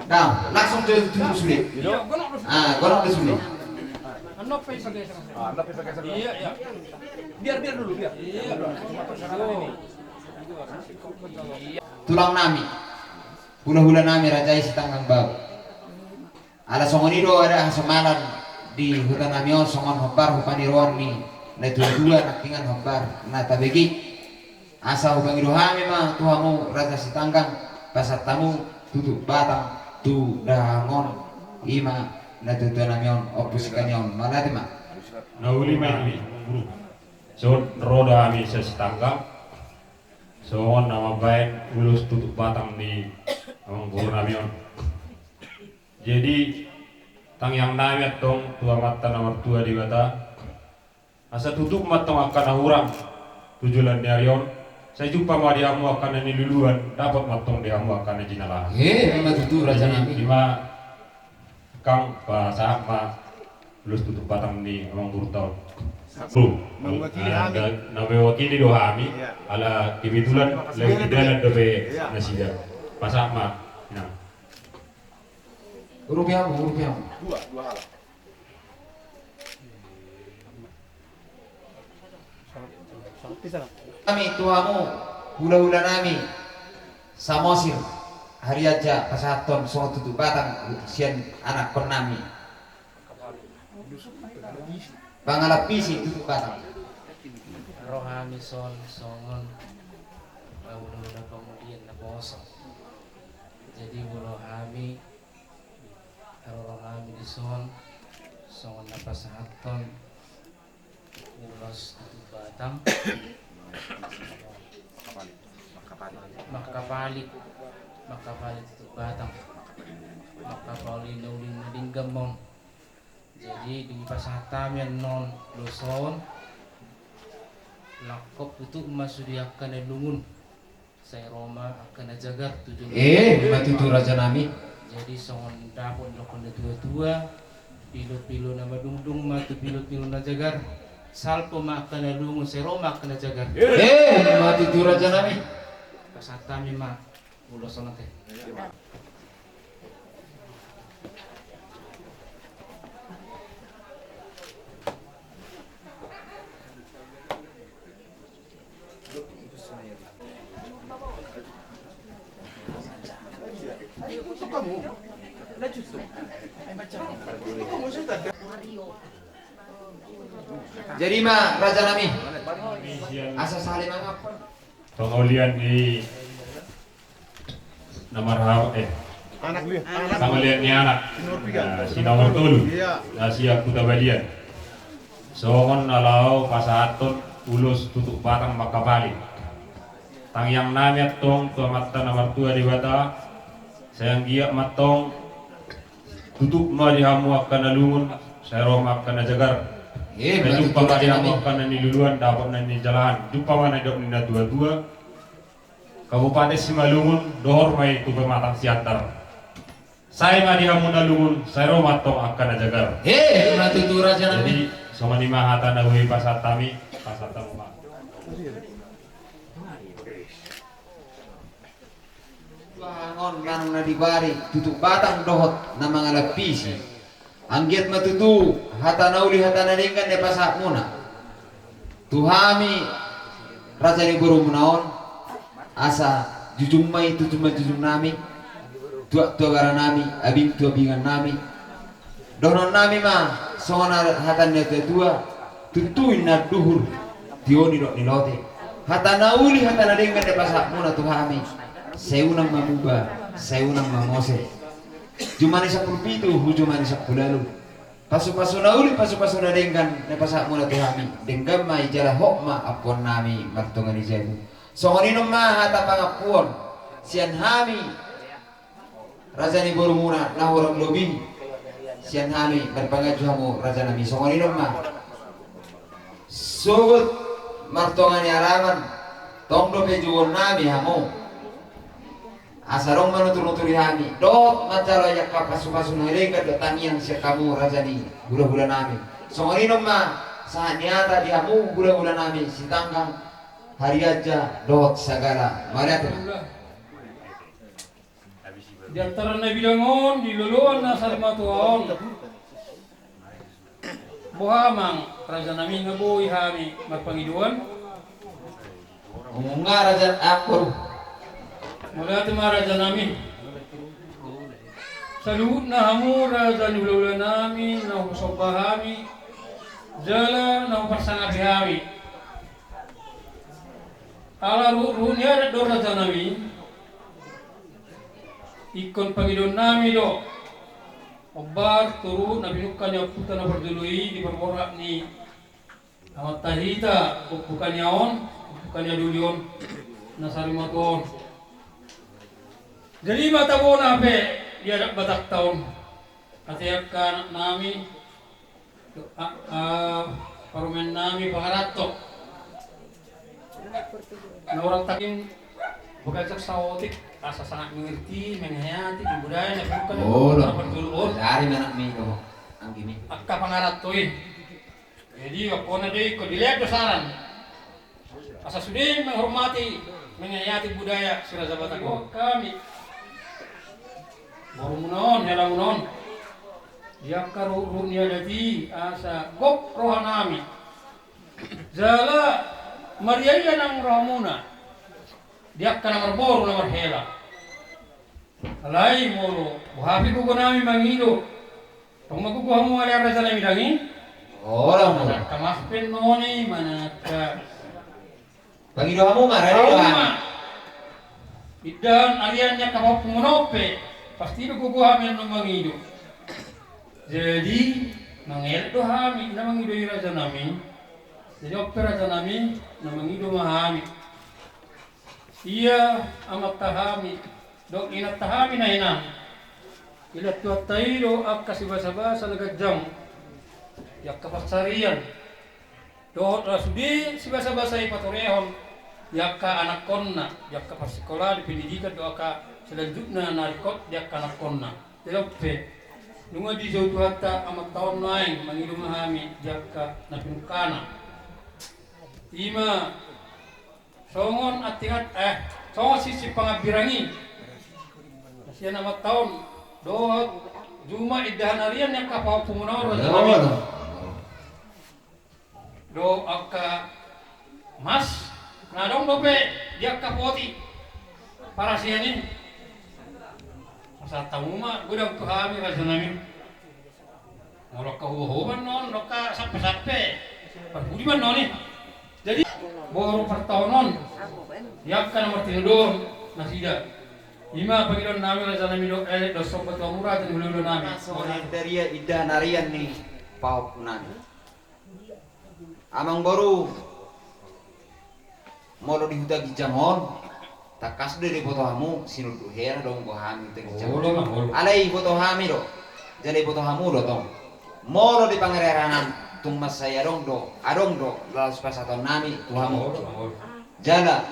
Nah, langsung ke tutu sude. Ah, golok ke sude. Iya, iya. Biar, biar dulu, biar. Tulang nami. Hulahula nami raja i Sitanggang Bau. Ala songon i do ada hasomalan di huta nami on songon hombar hupaniroan ni na tuatua nangkingan hombar na tabege. Asa hupangido hami ma tu hamu raja Sitanggang pasahat hamu tutup batang tu dahahang on i ma na tuatua nami on Ompu Sikanion. Mauliate ma. Na uli ma i. Songon ro do hami sian Sitanggang. Songon na mambahen ulos tutup batang ni amangboru nami on. Jadi tangiang nami antong tu Amanta na martua Debata. Asa tutup ma antong angka na hurang tu joloan ni ari on. Sai jumpa ma di hamu angka na niluluan, dapot ma antong di hamu angka na jinalahan. He, memang tutu raja nami. Ima Kang, pasahat ma ulos tutup batang ni amangboru ta on. Mewakili hami. Na mewakili do hami. Ala kebetulan lewat di dalan dope nasida. Pasahat ma. Nah. Urupi hamu, urupi hamu. Dua, dua hal. Nami tu hamu hulahula nami Samosir Harianja pasahathon songon tutup batang sian anakkon nami. Pangalapisi tutup batang. Rohami son songon Ulaula pangulian na poso. Jadi molo hami, haroro hami dison songon na pasahathon ulos tutup batang. Mangkapalit, mangkapalit tutup batang. Mangkapalit na uli na denggan ma on. Jadi dung dipasahat hami annon ulos on, langkop tutu ma sude angka na lungun. Sai ro ma angka na jagar tu jolo. Eh, ima tutu raja nami. Jadi songon dapot dohonon na tua-tua, pilo-pilo na madungdung ma tu pilo-pilo na jagar. Salpu ma angka na lungun, sai ro ma angka na jagar. Eh, ima tutu raja nami. Pasahat hami ma ulos on ate. Jadi ima raja nami, asa sahali mangampon. Pangaulian ni na marha-, eh, pangaulian ni anak, eh, si nomor tolu, na sian Huta Balian. Songon na laho pasahathon ulos tutup batang mangkapalit. Tangiang nami antong tu Amanta na martua Debata, sai anggiat ma antong tutup ma di hamu angka na lungun, sai ro ma angka na jagar. Eh, sai jumpa ma di hamu angka na niluluan, dapot na nijalahan. Jumpa ma na nidok ni na tua-tua. Kabupaten Simalungun, dohor ma i tu Pematang Siantar. Sai ma di hamu na lungun, sai ro ma antong angka na jagar. Eh, ima tutu raja nami. Jadi songon i ma hata na boi pasahat hami, pasahat hamu ma. Bahen on manang na di bari, tutup batang dohot na mangalampisi. Anggiat ma tutu hata na uli hata na denggan na pasahatmuna tu hami raja ni borumuna on, asa jujung ma i tu jujung nami, tuak tu abara nami, abing tu abingan nami. Dohonon nami ma songon hata ni na tua-tua, tuntui na duhur, tio ni dohot ni lote. Hata na uli hata na denggan na pasahatmuna tu hami, sai unang ma muba, sai unang ma mose. Jumani sampulu pitu, hu jumani sampulu ualu. Pasu-pasu na uli, pasu-pasu na denggan na pasahatmuna tu hami, denggan ma i jala hot ma ampuon nami martonga ni jabu. Songon i non ma hata pangampuon sian hami raja ni borumuna na hurang lobi sian hami marpanganju hamu raja nami, songon i non ma. Sogot martonga ni alaman, tong dope jouon nami hamu. Asa adong manutur-nuturi hami dohot manjalo angka pasu-pasu na denggan dohot tangiang sian hamu raja ni hula-hula nami. Songon i non ma sahat ni hata di hamu hula-hula nami Sitanggang, Harianja dohot Sagala. Mauliate. Di antaran na bidang on, di loloan na sarimatua on, boha amang raja nami na boi hami marpangidoan? Nunga raja akur. Mauliate ma raja nami. Saluhutna hamu raja ni hula-hula nami na husomba hami, jala na huparsangapi hami. Ala ruhut-ruhut ni adat do raja nami. Ingkon pangidoan nami do. Ombar tu ruhut na pinungka ni ompunta na parjolo i di parborhat ni amanta hita, Ompu Kania on, Ompu Kania Doli on, na sarimatua on. Jadi ma tabona hape di adat Batakta on. Ate angka anak nami, a, a, parumaen nami, pangaranto. Na hurang tangkas, bukan cak saotik, asa sangat mengerti, menghayati di budaya na bukan. Oh, na parjolo on. Dari mana mi to, anggi mi. Angka pangaranto i. Jadi waktu na dei ko dilean do saran. Asa sude menghormati, menghayati budaya si Raja Batak on. Hami borumuna on, helamuna on, di angka ruhut-ruhut ni adat i, asa gok roha nami. Jala maria-ria nang rohamuna di angka na marboru na marhela. Alai molo boha pe gogo nami mangido, tong ma gogo hamu ale raja nami dang i. Ora mo. Angka maaf pe noni manangka. Pangido hamu ma, rade do hamu ma. Indahan arian ni angka pahompu muna on pe pasti do gogo hami annon mangido. Jadi mangelek do hami na mangido i rajanami. Jadi on pe rajanami na mangido ma hami. Ia amanta hami dohot inanta hami na inang, ilan Tuhanta i do angka sibasabasa na ganjang di angka pansarian. Dohot na sude sibasabasa i patorehon di angka anakkonna, di angka parsikolaan, di pendidikan dohot angka selanjutna na ringkot di angka anakkonna. Jadi on pe nunga dijou Tuhanta amanta on nuaeng mangido ma hami di angka na pinungkana. Ima songon antingan, eh, songon sinsip pangambirang i na sian amanta on dohot juma indahan arian ni angka pahompu muna on rajanami. Dohot angka mas na adong dope di angka poti parasian i. Pasahat hamu ma godang tu hami rajanami. Molo angka hubohoban on, angka sampesampe, parpudi ma on i. Jadi boru partaon on di angka na martinodohon nasida. Ima pangidoannami rajanami dohot elek dohot somba tu hamu raja ni hulahula nami. Songon i dari indahan arian ni pahompu nami. Amangboru, molo di huta Ginjang on tangkas do diboto hamu sinonduk hela do anggo hami huta Ginjang on. Alai diboto hami do, jala diboto hamu do tong. Molo di pangerehon tung mansai adong do, adong do laos pasahatonnami tu hamu. Jala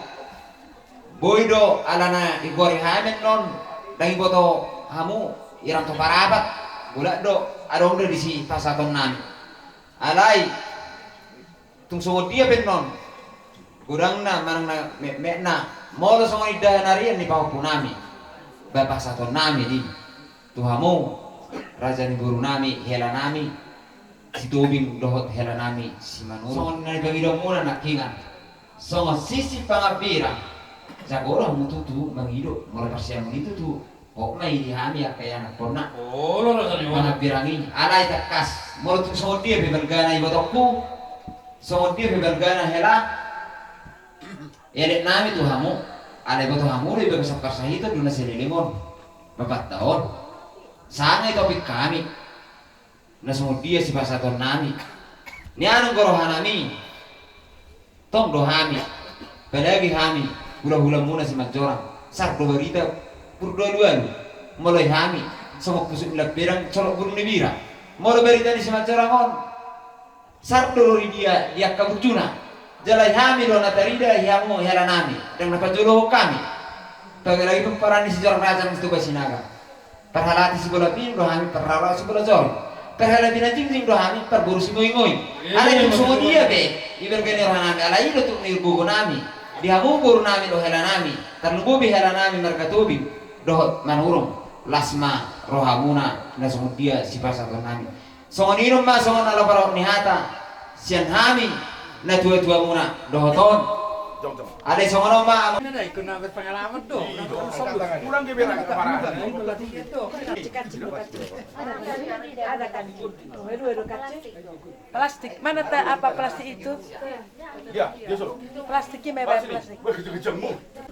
boi do alana digoari hami annon, ndang diboto hamu, irang tu Parapat, golap do adong do disi pasahatonnami. Alai tung songon dia pe annon godangna manang na metmetna, molo songon indahan arian ni pahompunami, ba pasahatonnami do i tu hamu, raja ni borunami, helanami Sitobing dohot helanami Simanurung. Songon na nipangidoonmuna nangkiningan, songon sinsip pangambirang, jago do hamu tutu mangido, molo parsiamun i tutu, hot ma i di hami angka ianakkonna. Olo, raja ni bona. Pangambirang i, alai tangkas, molo tung songon dia pe balgana ibotongku, songon dia pe balgana hela eleknami tu hamu, alai iboto hamu do i bagasan parsahiton do na saleleng on, bapanta on. Sanga itopik hami na songon dia sipasahatonnami. Nian anggo rohanami, tong do hami, apalagi hami hulahulamuna Simanjorang, sar do barita pur do alualu. Molo i hami songon pusuk ni lampedang solok burung ni bira. Molo barita ni Simanjorang on, sar do rori dia di angka burjuna. Jala i hami do na tarida, i hamu helanami, ndang na pajolohon hami. Apalagi pomparan ni Sijorang Raja nang Sitoba Sinaga. Parhalati sibola pining do hami, parhalao sibola joring. Parhalapinanjingjing do hami, parboru simoingoing. Alai tung songon dia pe ibalga ni rohanami, alai i do tuk ni gogonami di hamu borunami dohot helanami, tarlumobi helanami marga Tobing dohot Manurung. Las ma rohamuna na songon dia sipasahatonnami. Songon i do ma songon ala parrot ni hata sian hami natuatuamuna dohot on. Alai songon on ma. Ina da, ikut na berpengalaman do. Pulang ke Medan kemarin. Plastik, mana ta apa plastik itu? Ya, ya, so. Plastik ini, plastik.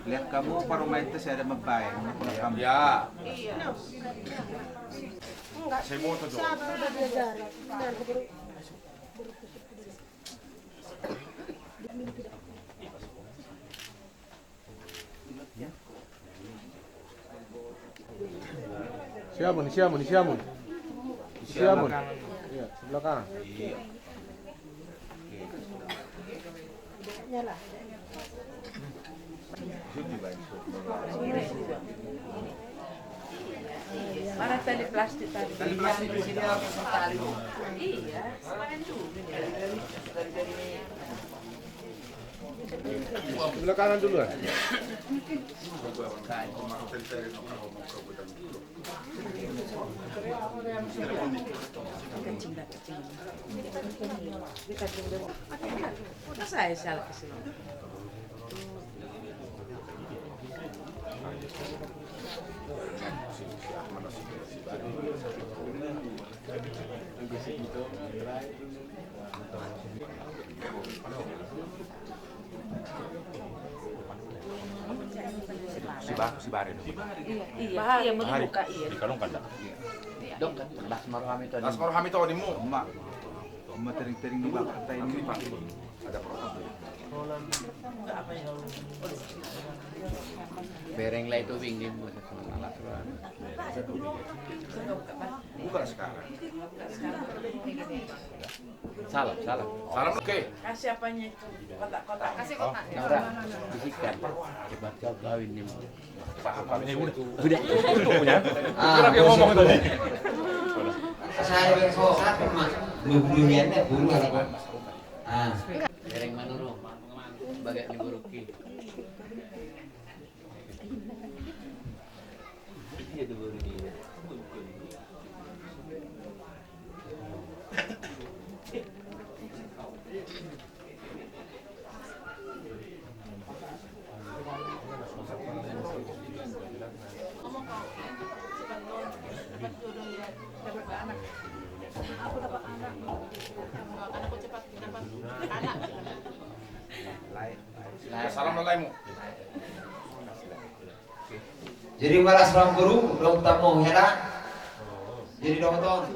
Lihat kamu parumaen tu saya ada membaik. Ya. Saya mau tuh. Siamun, siamun, siamun. Siamun. Iya, sebelah kanan. Iya. Mana tali plastik tadi? Tali plastik di sini harus tali. Iya. Sebelah kanan dulu ya. Batu Sibari do. Iya, iya, iya, menuka, iya. Dikalungkan dah. Dong kan, las ma rohami tadi. Las ma rohami tadi mu. Emak. Emak tering-tering di bawah kata ini. Ada protokol. Bereng lai tobing di mu. Las rohami. Buka sekarang. Salam, salam. Salam, oke. Kasih apanya itu? Kotak-kotak. Kasih kotak. Nah, udah. Bisikan. Cepat kau kawin nih. Paham, paham. Ini udah. Udah. Udah. Ah, kira dia ngomong tadi. Saya besok satu, Mas. Dua puluh ribu, dua puluh apa? Ah. Dereng manurung. Bagak ni boruki. Salam lalaimu. Jadi malas roham boru, dong tamu hela. Jadi dong tong.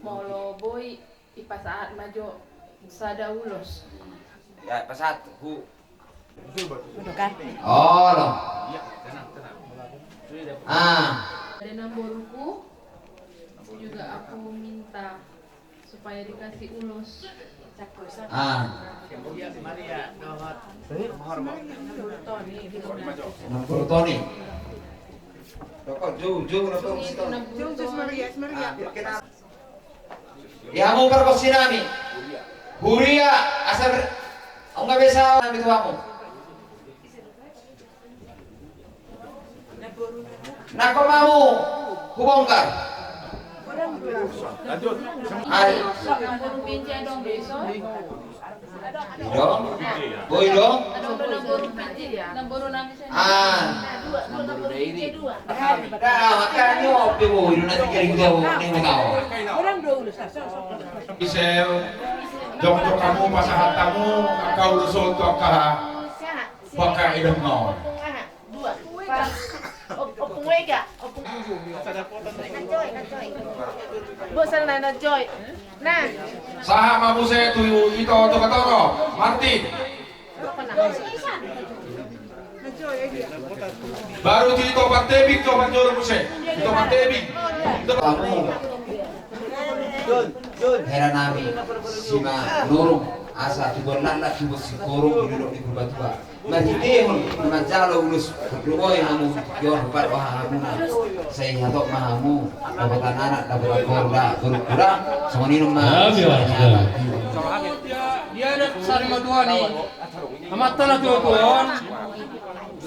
Molo boi, ipasahat ma jo sada ulos. Ya, pasahat hu. Oh, lo. Ah. Ada namboruku juga aku minta supaya dikasih ulos. Ah. Enam puluh Tony. Rokok, jauh, jauh, rokok. Jauh, jauh, Maria, Maria. Ah, dia kenal. Di hamu pargonsi nami. Huria, asa ber-, nunga bisa nami tu hamu. Nangkok ma hamu hubongkar. Ai. Ido? Boi do? Ah. Dah, makanya nyo, boi do nanti jadi kita, nih, mau tahu. Isel, jongkok hamu, pasahat hamu angka ulos on tu angka pangkaidahon on. Dua. Ompung Wega, ompung. Bosan na, na Joy. Nah. Sahat ma muse tu ito, tu Tokatoro, Martin. Baru tu ito Pantebing, tu Pantebing muse. Ito Pantebing. Ito Pantebing. Hela nami, Simanurung, asa tubuan laklak, tubuan singkoru, di dolok ni Purbatua. Marhitehon manjalo ulos, parloboi hamu, di on hupadohan hamu na. Sai hatop ma hamu, dapotan anak, dapotan boru, da, boru, boru. Songon i ma. Di adat sari matua ni amanta na tuatua on,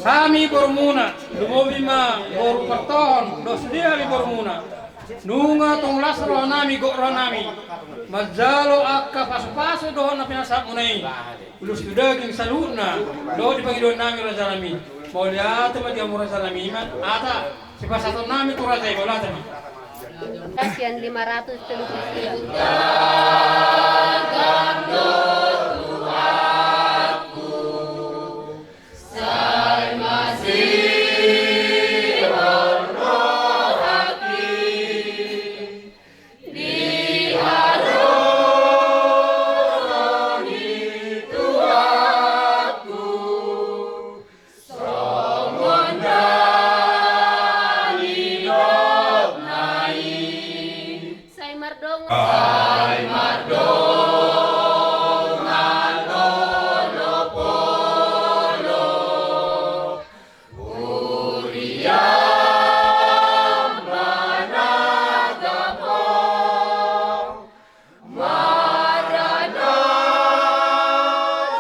hami borumuna, lumobi ma boru partohon, dos dia hami borumuna. Nunga tong las rohanami, gok rohanami manjalo angka pasupasu dohot na pinasahatmuna i. Ulos tu daging saluhutna, dohot di pangidoan nami raja nami. Mauliate ma di hamu raja nami, ima hata sipasahaton nami tu raja i, mauliate ma. Kasihan lima ratus telu puluh. Sai masihol rohangki di haroro ni Tuhanku, songon na nidokna i. Sai mardongan. Sai mardongan olopolop. Huriam manatap Ho, marana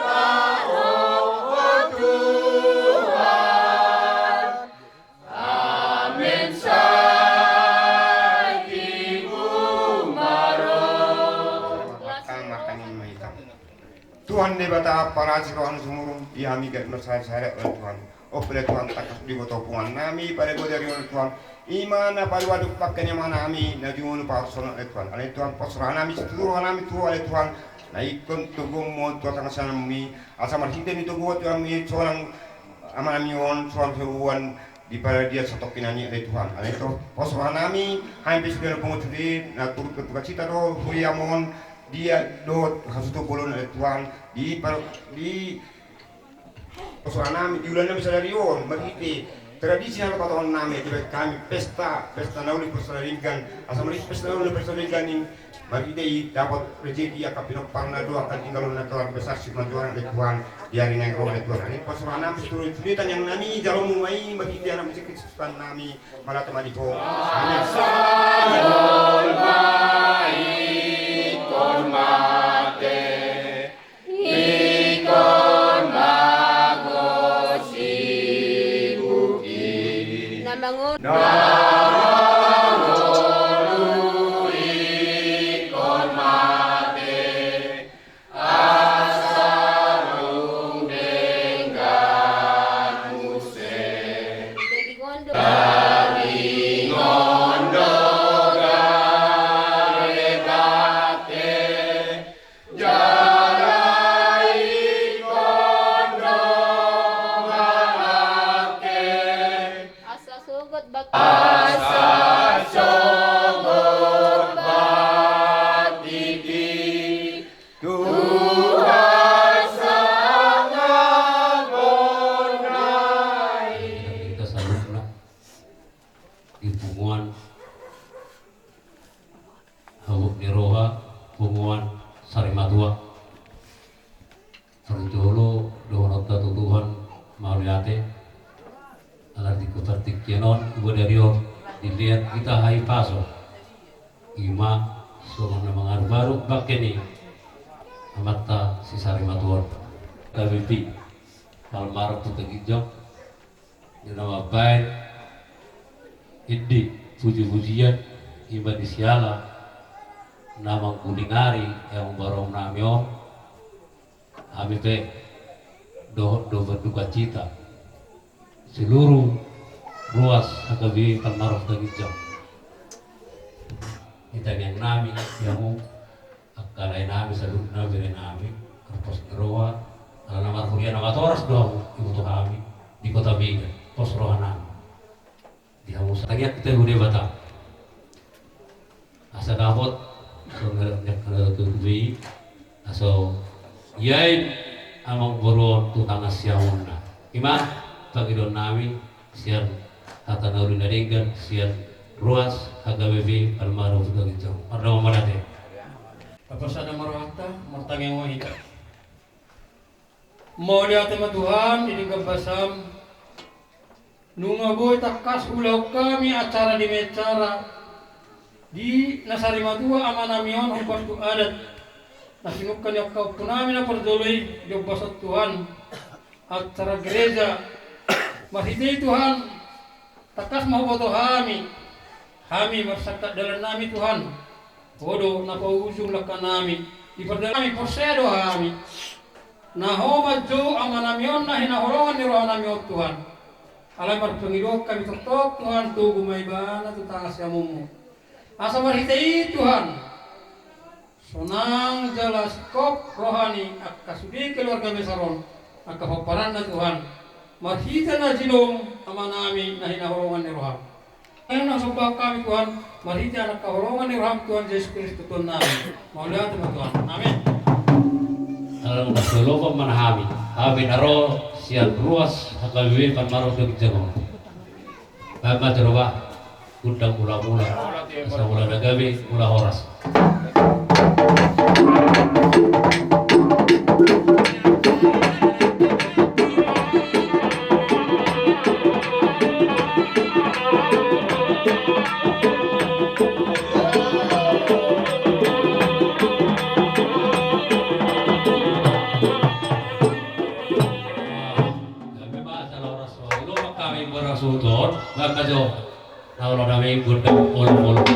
na roh Ho Tuhan. Amen, sai tibu ma ro. Tuhan Debata, parasi roha na sumurung, di hami gabe marsahit-sahit, ale Tuhan. O pala Tuhan, tangkas diboto punguan nami, pala godari, ale Tuhan. Ima na paluaduk pangke ni ama nami, na jumolo pahorsongon, ale Tuhan. Ale Tuhan, pos roha nami, situtu roha nami tu Ho, ale Tuhan. Na ingkon toguonmu on tu atas nami, asa marhite ni toguon nami sonang Amanami on, suan heuan di paradian satongkin na nian ale Tuhan. Ale Tuhan, pos rohanami, hami pe sude na pungu sude, na turut berduka cita do, huria mon, dia dohot hasuhuton bolon ale Tuhan, di par-, di pos rohanami, di ulaon nami sadari on, marhite tradisi na laho patongannami, dibahen hami pesta, pesta na uli pesta na denggan, asa marhite pesta na uli pesta na denggan i, marhite i dapot rejeki angka pinomparna dohot angka tinggalonna keluarga besar Simanjuntak ale Tuhan, di ari na naeng ro ale Tuhan. Hami pos rohanami, seluruh sude tangiang nami, jalo Ho ma i, marhite Anakmu Jesus Kristus Tuhan nami, mauliate ma di Ho. Amin. Asa jolma ingkon mate, ingkon mangonsibuk i. Na mangon- Na mangolu ingkon mate, asa dung denggan muse. Daging on do. Daging on do gabe mate, jala ingkon do manangke. Asa sogot bak- Asa sogot bakti di Tuhan sangapon nai. Hita saluhutna di punguan habot ni roha, punguan sarimatua. Parjolo dohononta tu Tuhan mauliate. Ala di partingkian on, di bodari on, dilean hita hahipason. I ma songon na mangarumaru bangke ni amanta si sarimatua on. H B P Palmaroh Huta Ginjang, di na mambahen ende pujipujian, i ma di siala na manggulingari i, amang borunami on. Hami pe dohot do berduka cita seluruh ruas H K B Palmaroh Huta Ginjang. Di tangiang nami di hamu, angka lae nami saluhutna, bere nami, pos ni roha, ala na marhuria na matoras do hamu, iboto hami di Kota Medan, pos roha nami. Di hamu satangiang hita tu Debata. Asa dapot, songon na tutu i, asa iain amang boru on tu tangan siamunna. I ma pangidoan nami sian hata na uli na denggan sian ruas H K B P Palmaroh Huta Ginjang. Mardalan ma ate. Tapasada ma rohanta, martangiang ma hita. Mauliate ma Tuhan, di denggan basaM. Nunga boi tangkas huulahon hami acara demi acara di na sarimatua amanami on, hombar tu adat na sinungka ni angka ompunami na parjolo i, di ombas on Tuhan, acara gereja. Marhite i Tuhan, tangkas ma huboto hami, hami marsangkap dalan nami Tuhan. Ho do na paujung langka nami, di pardalanan nami porsea do hami. Na Ho manjou amanami on na hinaholongan ni rohanami on Tuhan. Alai marpangidoan hami tongtong Tuhan, togu ma ibana tu tangan siamunMu. Asa marhite i Tuhan, sonang jala singkop roha ni angka sude keluarga besar on, angka pomparanna Tuhan. Marhite na jinouM amanami na hinaholongan ni rohaM. Naeng na somba hami Tuhan, marhite angka holongan ni rohaM Tuhan Jesus Kristus Tuhannami. Mauliate ma Tuhan. Amin. Ala nunga so lopan ma hami, hami na ro sian ruas H K B P Palmaroh Huta Ginjang on. Baen ma jolo ba gondang mulamula, asa mula na gabe, mula horas. Lopak hami marasuhut on, maka jo. Na olo nami gondang olok-olok.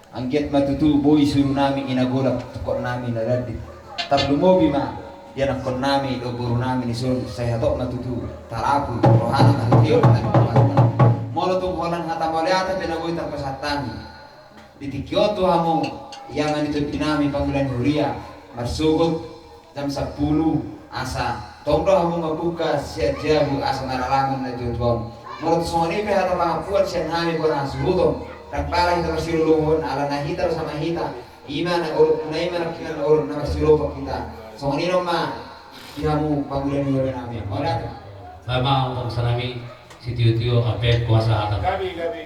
Anggiat ma tutu boi suru nami i na golap, tungkot nami na dandit. Tarlumobi ma di anakkon nami dohot boru nami dison, sai hatop ma tutu tarapul rohana marhite on. Molo tung holan hata mauliate pe na boi tarpasahat hami di tingki on tu hamu, ia ma di tondi nami pangula ni huria, marsogot jam sampulu, asa tong do hamu mambuka sian jabu asa maralangan na tuatua on. Molo tung songon i pe hata pangampuan sian hami bona hasuhuton, ndang pala hita marsiololohon, ala na hita do sama hita, i ma na olop, na i ma na kinan olop na marsiololohon hita. Songon i do ma di hamu pangula ni huria nami. Mauliate. Bahen ma bangsa nami. Sitiotio, ape kuasa hata. Gabe, gabe.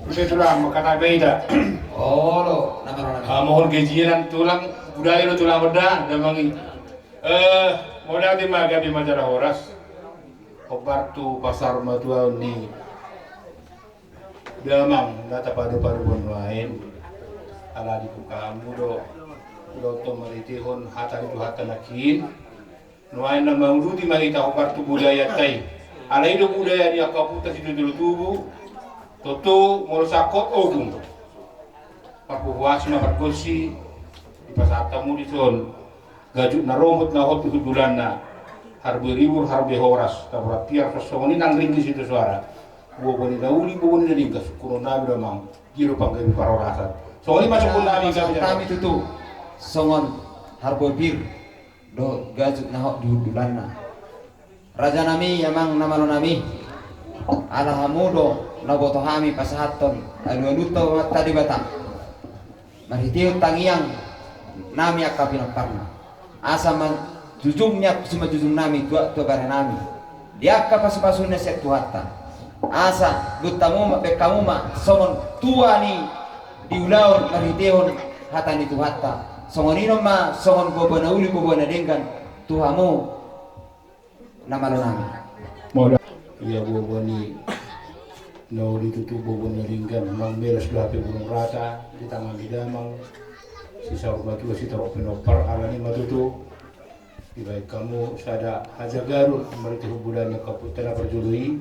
Olo, tulang, mangkatai be hita. Olo, nama rona. Ah, mohon kejinan tulang, budaya do tulang, beda, damang i. Eh, mauliate ma, gabe ma jala horas. Hombar tu pasahat ma tu ahu ni damang na tapadopadophon nuaeng. Ala dibuka hamu do, ulaonta marhitehon hata ni Tuhanta nangkin. Nuaeng na manguduti ma hita hombar tu budayanta i. Ala i do budaya ni angka ompunta situtu tubu. Tontu molo sangkot ogung, marhuhuasi ma margonsi, dipasahat hamu dison. Gajut na romot na hot di hundulanna. Harbue ribur, harbue horas, taborat tiar, songon i nang ringgit sitio soara. Bobo ni na uli, bobo ni na denggan, sungkunon nami damang. Jiro panggabean parhorasan. Songon i ma sungkun nami, gabe jala horas. Hami tutu songon harbue pir dohot gajut na hot di hundulanna. Raja nami, amang na malo nami, ala hamu do na huboto hami pasahathon alualunta tu Amanta Debata marhitehon tangiang nami angka pinomparna, asa manjujung ni angka simanjujung nami, tuak tu abara nami, di angka pasupasuna sian Tuhanta. Asa bahen hamu ma, bahen hamu ma songon tua ni di ulaon marhitehon hata ni Tuhanta. Songon i do ma songon bobo na uli, bobo na denggan tu hamu na malo nami. Molo ia bobo ni na uli tutu, bobo na denggan, amang melas do hape burung rata di tangan ni damang. Sisaur matua, sitorop pinompar, ala ni i ma tutu dibahen hamu sada hajagaron marhitehon budaya ni angka ompunta na parjolo i.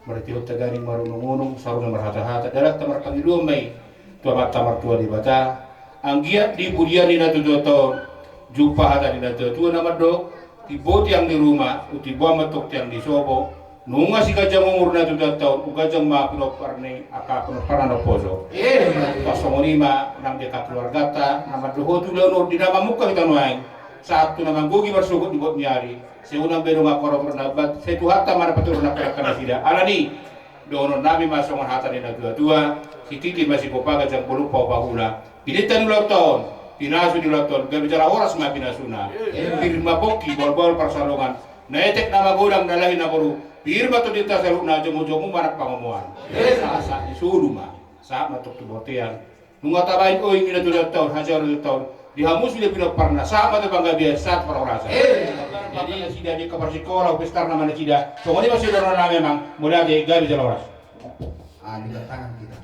Marhitehon taganing marungungunung, saur na marhatahata, dalanta marpangidoan ma i tu Amanta Martua Debata. Anggiat di pudian ni natuatuanta on, jumpa hata ni natuatua na mandok: Timbo tiang di ruma, untimboan ma antong tiang di sopo. Nunga siganjang umur natuatuanta on, umganjang ma pinompar ni angka pinomparna na umposo. Pas songon i ma nang di angka keluarganta na mandohoti ulaon on di na mamungka hita nuaeng, sahat tu na manggohi marsogot di bot ni ari. Sai unang be dongan horohorna, sai Tuhanta ma na paturna, paturna nasida. Ala ni i, dohonon nami ma songon hata ni natuatua: Sititi ma sipopa, ganjang bolon paupahula. Pinansa di ulaonta on, pinasu di ulaonta on, gabe jala horas ma pinasuna. Pir ma pongki, bahulbahul parsalongan, na etek na magodang, na lahi na boru. Pir ma tondinta saluhutna, jongjong ma anak pangomoan. Sahat ni solu ma, sahat ma antong tu bontean. Nunga tabahen oing ni natuatuanta on, hajagaron ni natuatuanta on di hamu sude pinomparna, sahat ma tu panggabean, sahat parhorasan. Jadi nasida di angka parsikola, hupasahat nama nasida. Songon i ma sian dohonon nami, amang. Mauliate, gabe jala horas. Ah, lipat tangan kita.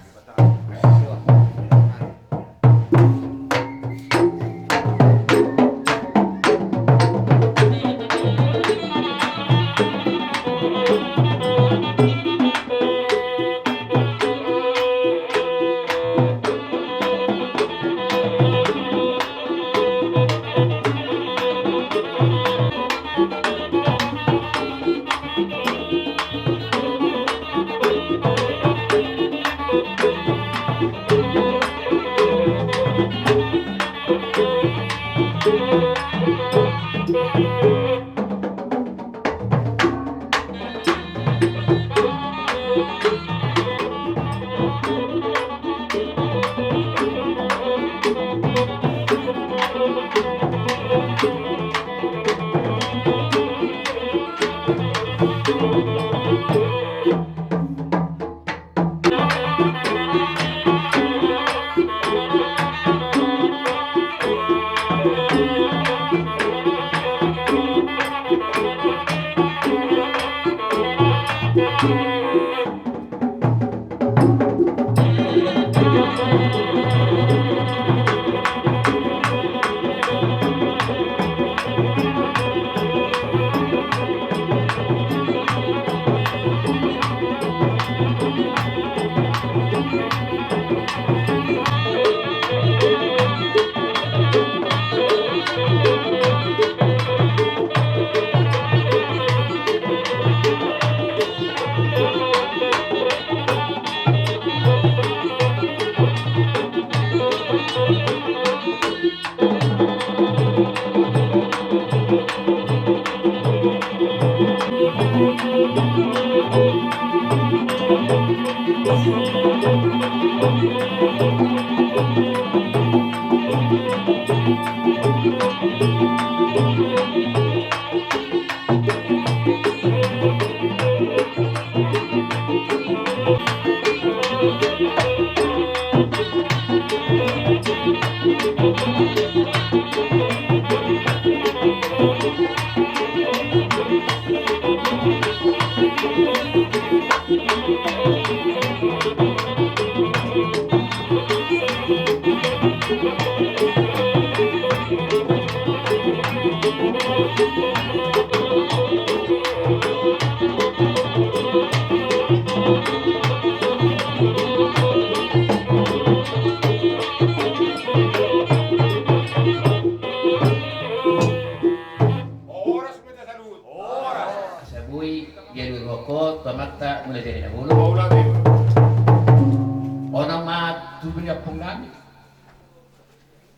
Horas ma hita saluhut. Horas. Asa boi dialuhon ho tu amanta Mulajadi Nabolon. Maula be. Onom ma tubu ni ompungnami.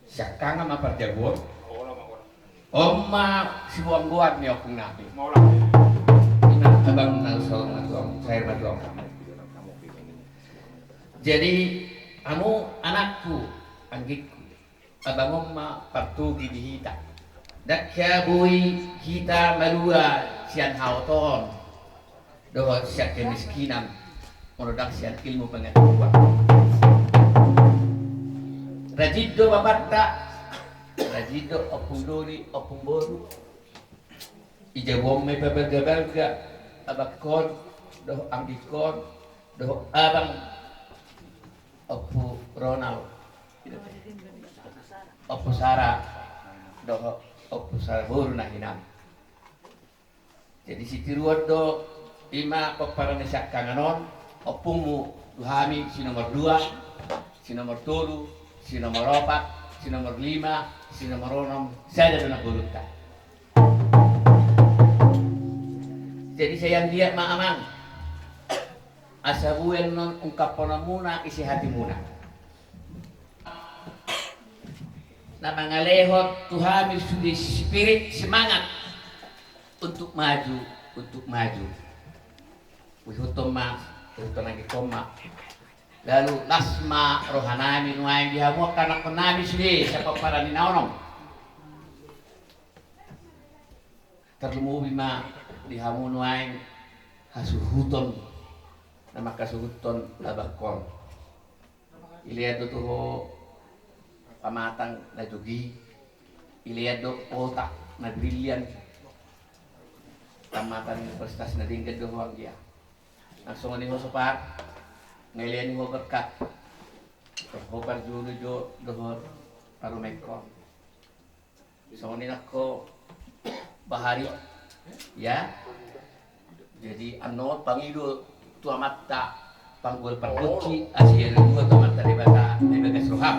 Siangkangan ma parjabuon. On ma siboan-boan ni ompungnami. Maula be. Ima abang na so matuang, saya matuang. Jadi, hamu anakku, anggingku. Abang on ma partogi di hita. Ndang hea boi hita malua sian haotoon dohot sian kemiskinan, molo ndang sian ilmu pengetahuan. Rajin do bapanta, rajin do ompung doli, ompung boru. Dijabu on ma i pabalga-balga abangkon dohot anggingkon dohot abang, Ompu Ronald, Ompu Sara dohot Ompu Sara boru na hinan. Jadi sitiruon do, ima pomparan ni siangkangan on, ompungmu tu hami si nomor dua, si nomor tolu, si nomor opat, si nomor lima, si nomor onom, sada do na bolonta. Jadi sai anggiat ma amang, asa boi annon ungkaphononmuna isi hatimuna. Na mangalehon tu hami sude spirit, semangat untuk maju, untuk maju. Huihuthon ma, huihuthon anggingkon ma. Lalu las ma rohanami nuaeng di hamu angka anakkonnami sude sapomparan ni na onom. Tarlumobi ma di hamu nuaeng hasuhuton na manghasuhuthon abangkon. Dilean do tu ho pamatang na togi, dilean do otak na brilian, tamatan universitas na denggan do ho anggia. Nang songon i ho Sopar, nga dilean i ho berkat, ho parjolo jo dohot parumaenkon. Songon i nangkin bahari, ya. Jadi annon pangido tu Amanta panggual pargonsi, asi ia dua tu Amanta Debata na di bagas roham.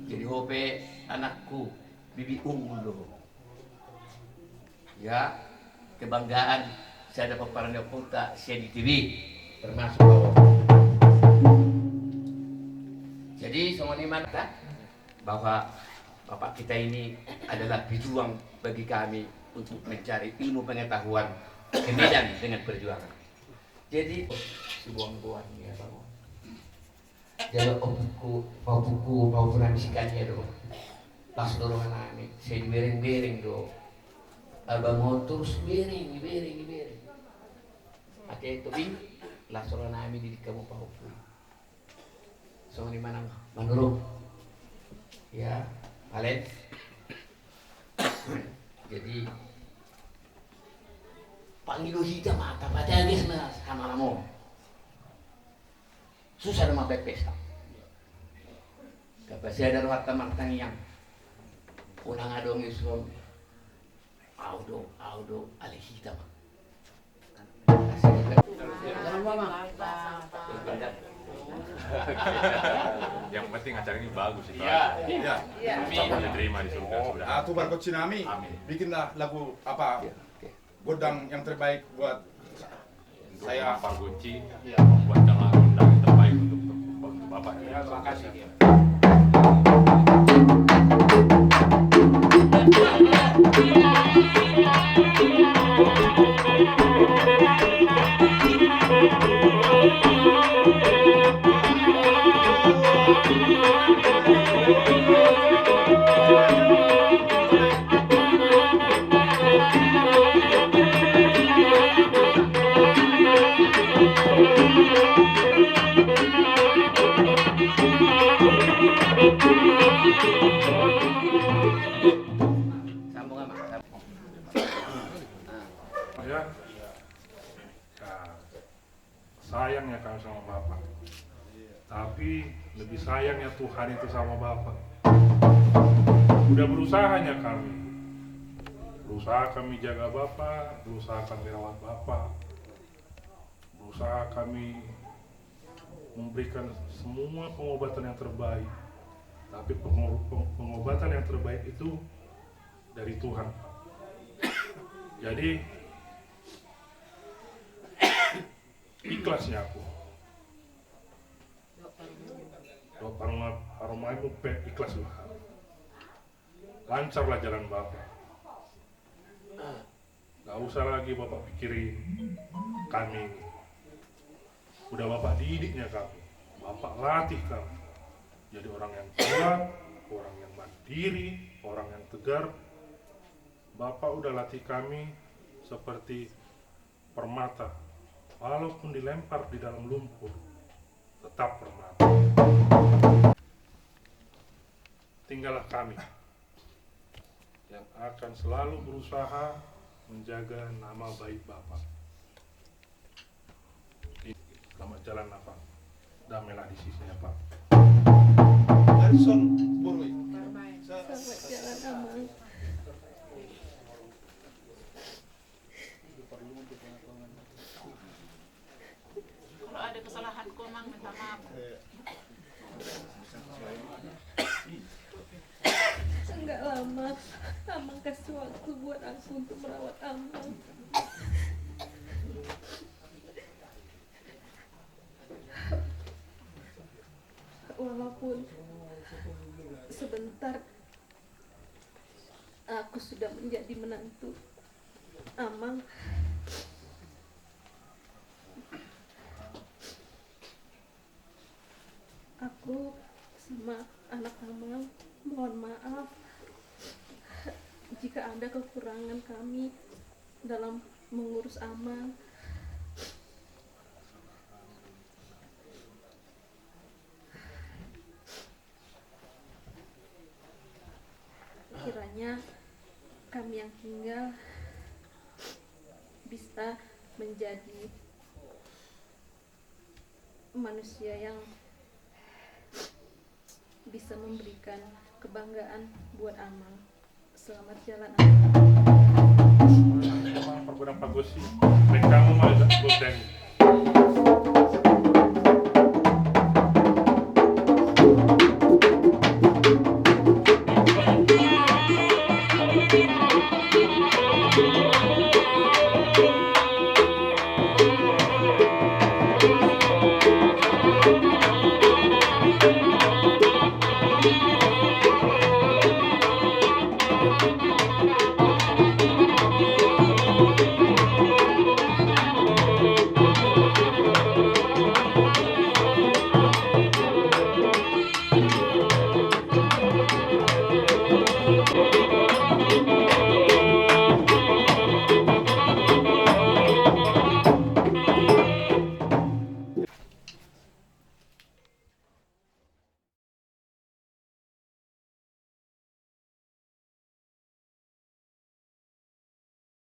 Jadi ho pe anakku, bibit unggul do ho. Ya, kebanggaan sada pomparan ni ompunta sian I T B, termasuk ho. Jadi songon i ma, bahwa bapak kita ini adalah pejuang bagi kami untuk mencari ilmu pengetahuan ke Medan dengan perjuangan. Jadi, siboan-boan ni abang on. Jala ompuku, paompuku, paompuku nami si Kania do. Pas do rohanami, sai dibereng-bereng do. Abang on torus dibereng, dibereng, dibereng. Ate Tobing, las rohanami didik hamu paompu. Songon i ma nang Manurung. Ya, Alen. Jadi, Pangido hita ma, tapatagih ma hamaram on. Susah do mambahen pesta. Tapasada rohanta martangiang. Unang adong i suam. Au do, au do, alai hita ma. Yang penting acara ini bagus itu aja. Iya. Amin. Diterima di surga sudah. Ah, tu pargonsi nami. Amin. Bikinlah lagu apa? Iya, oke. Gondang yang terbaik buat saya. Untuk Amang Pargonsi, iya, membuatkan lagu gondang yang terbaik untuk, untuk Bapak. Ya, terima kasih. Sambung, Amang. Ya. Nah. Sayangnya kami sama Bapak. Tapi lebih sayangnya Tuhan itu sama Bapak. Udah berusahanya kami. Berusaha kami jaga Bapak, berusaha kami rawat Bapak. Berusaha kami memberikan semua pengobatan yang terbaik. Tapi pengo-, peng-, pengobatan yang terbaik itu dari Tuhan. Jadi, ikhlas ni aku. Dohot harum-, harum ae pe ikhlas lah. Lancarlah jalan Bapak. Gak usah lagi Bapak pikirin kami ini. Udah Bapak didiknya kami. Bapak latih kami. Jadi orang yang kuat, orang yang mandiri, orang yang tegar. Bapak udah latih kami seperti permata, walaupun dilempar di dalam lumpur, tetap permata. Tinggallah kami yang akan selalu berusaha menjaga nama baik Bapak. Selamat jalan, Bapak. Damailah di sisinya, Pak. Harrison Borui. Selamat jalan, Amang. Kalau ada kesalahanku, Mang, minta maaf. Enggak lama, Amang kasih waktu buat aku untuk merawat Amang. Walaupun sebentar, aku sudah menjadi menantu Amang. Aku sama anak Amang mohon maaf jika ada kekurangan kami dalam mengurus Amang. Kiranya kami yang tinggal bisa menjadi manusia yang bisa memberikan kebanggaan buat Amang. Selamat jalan, Amang. Amang Pargonang Pargonsi. Baik, kamu mau ikut gobdang.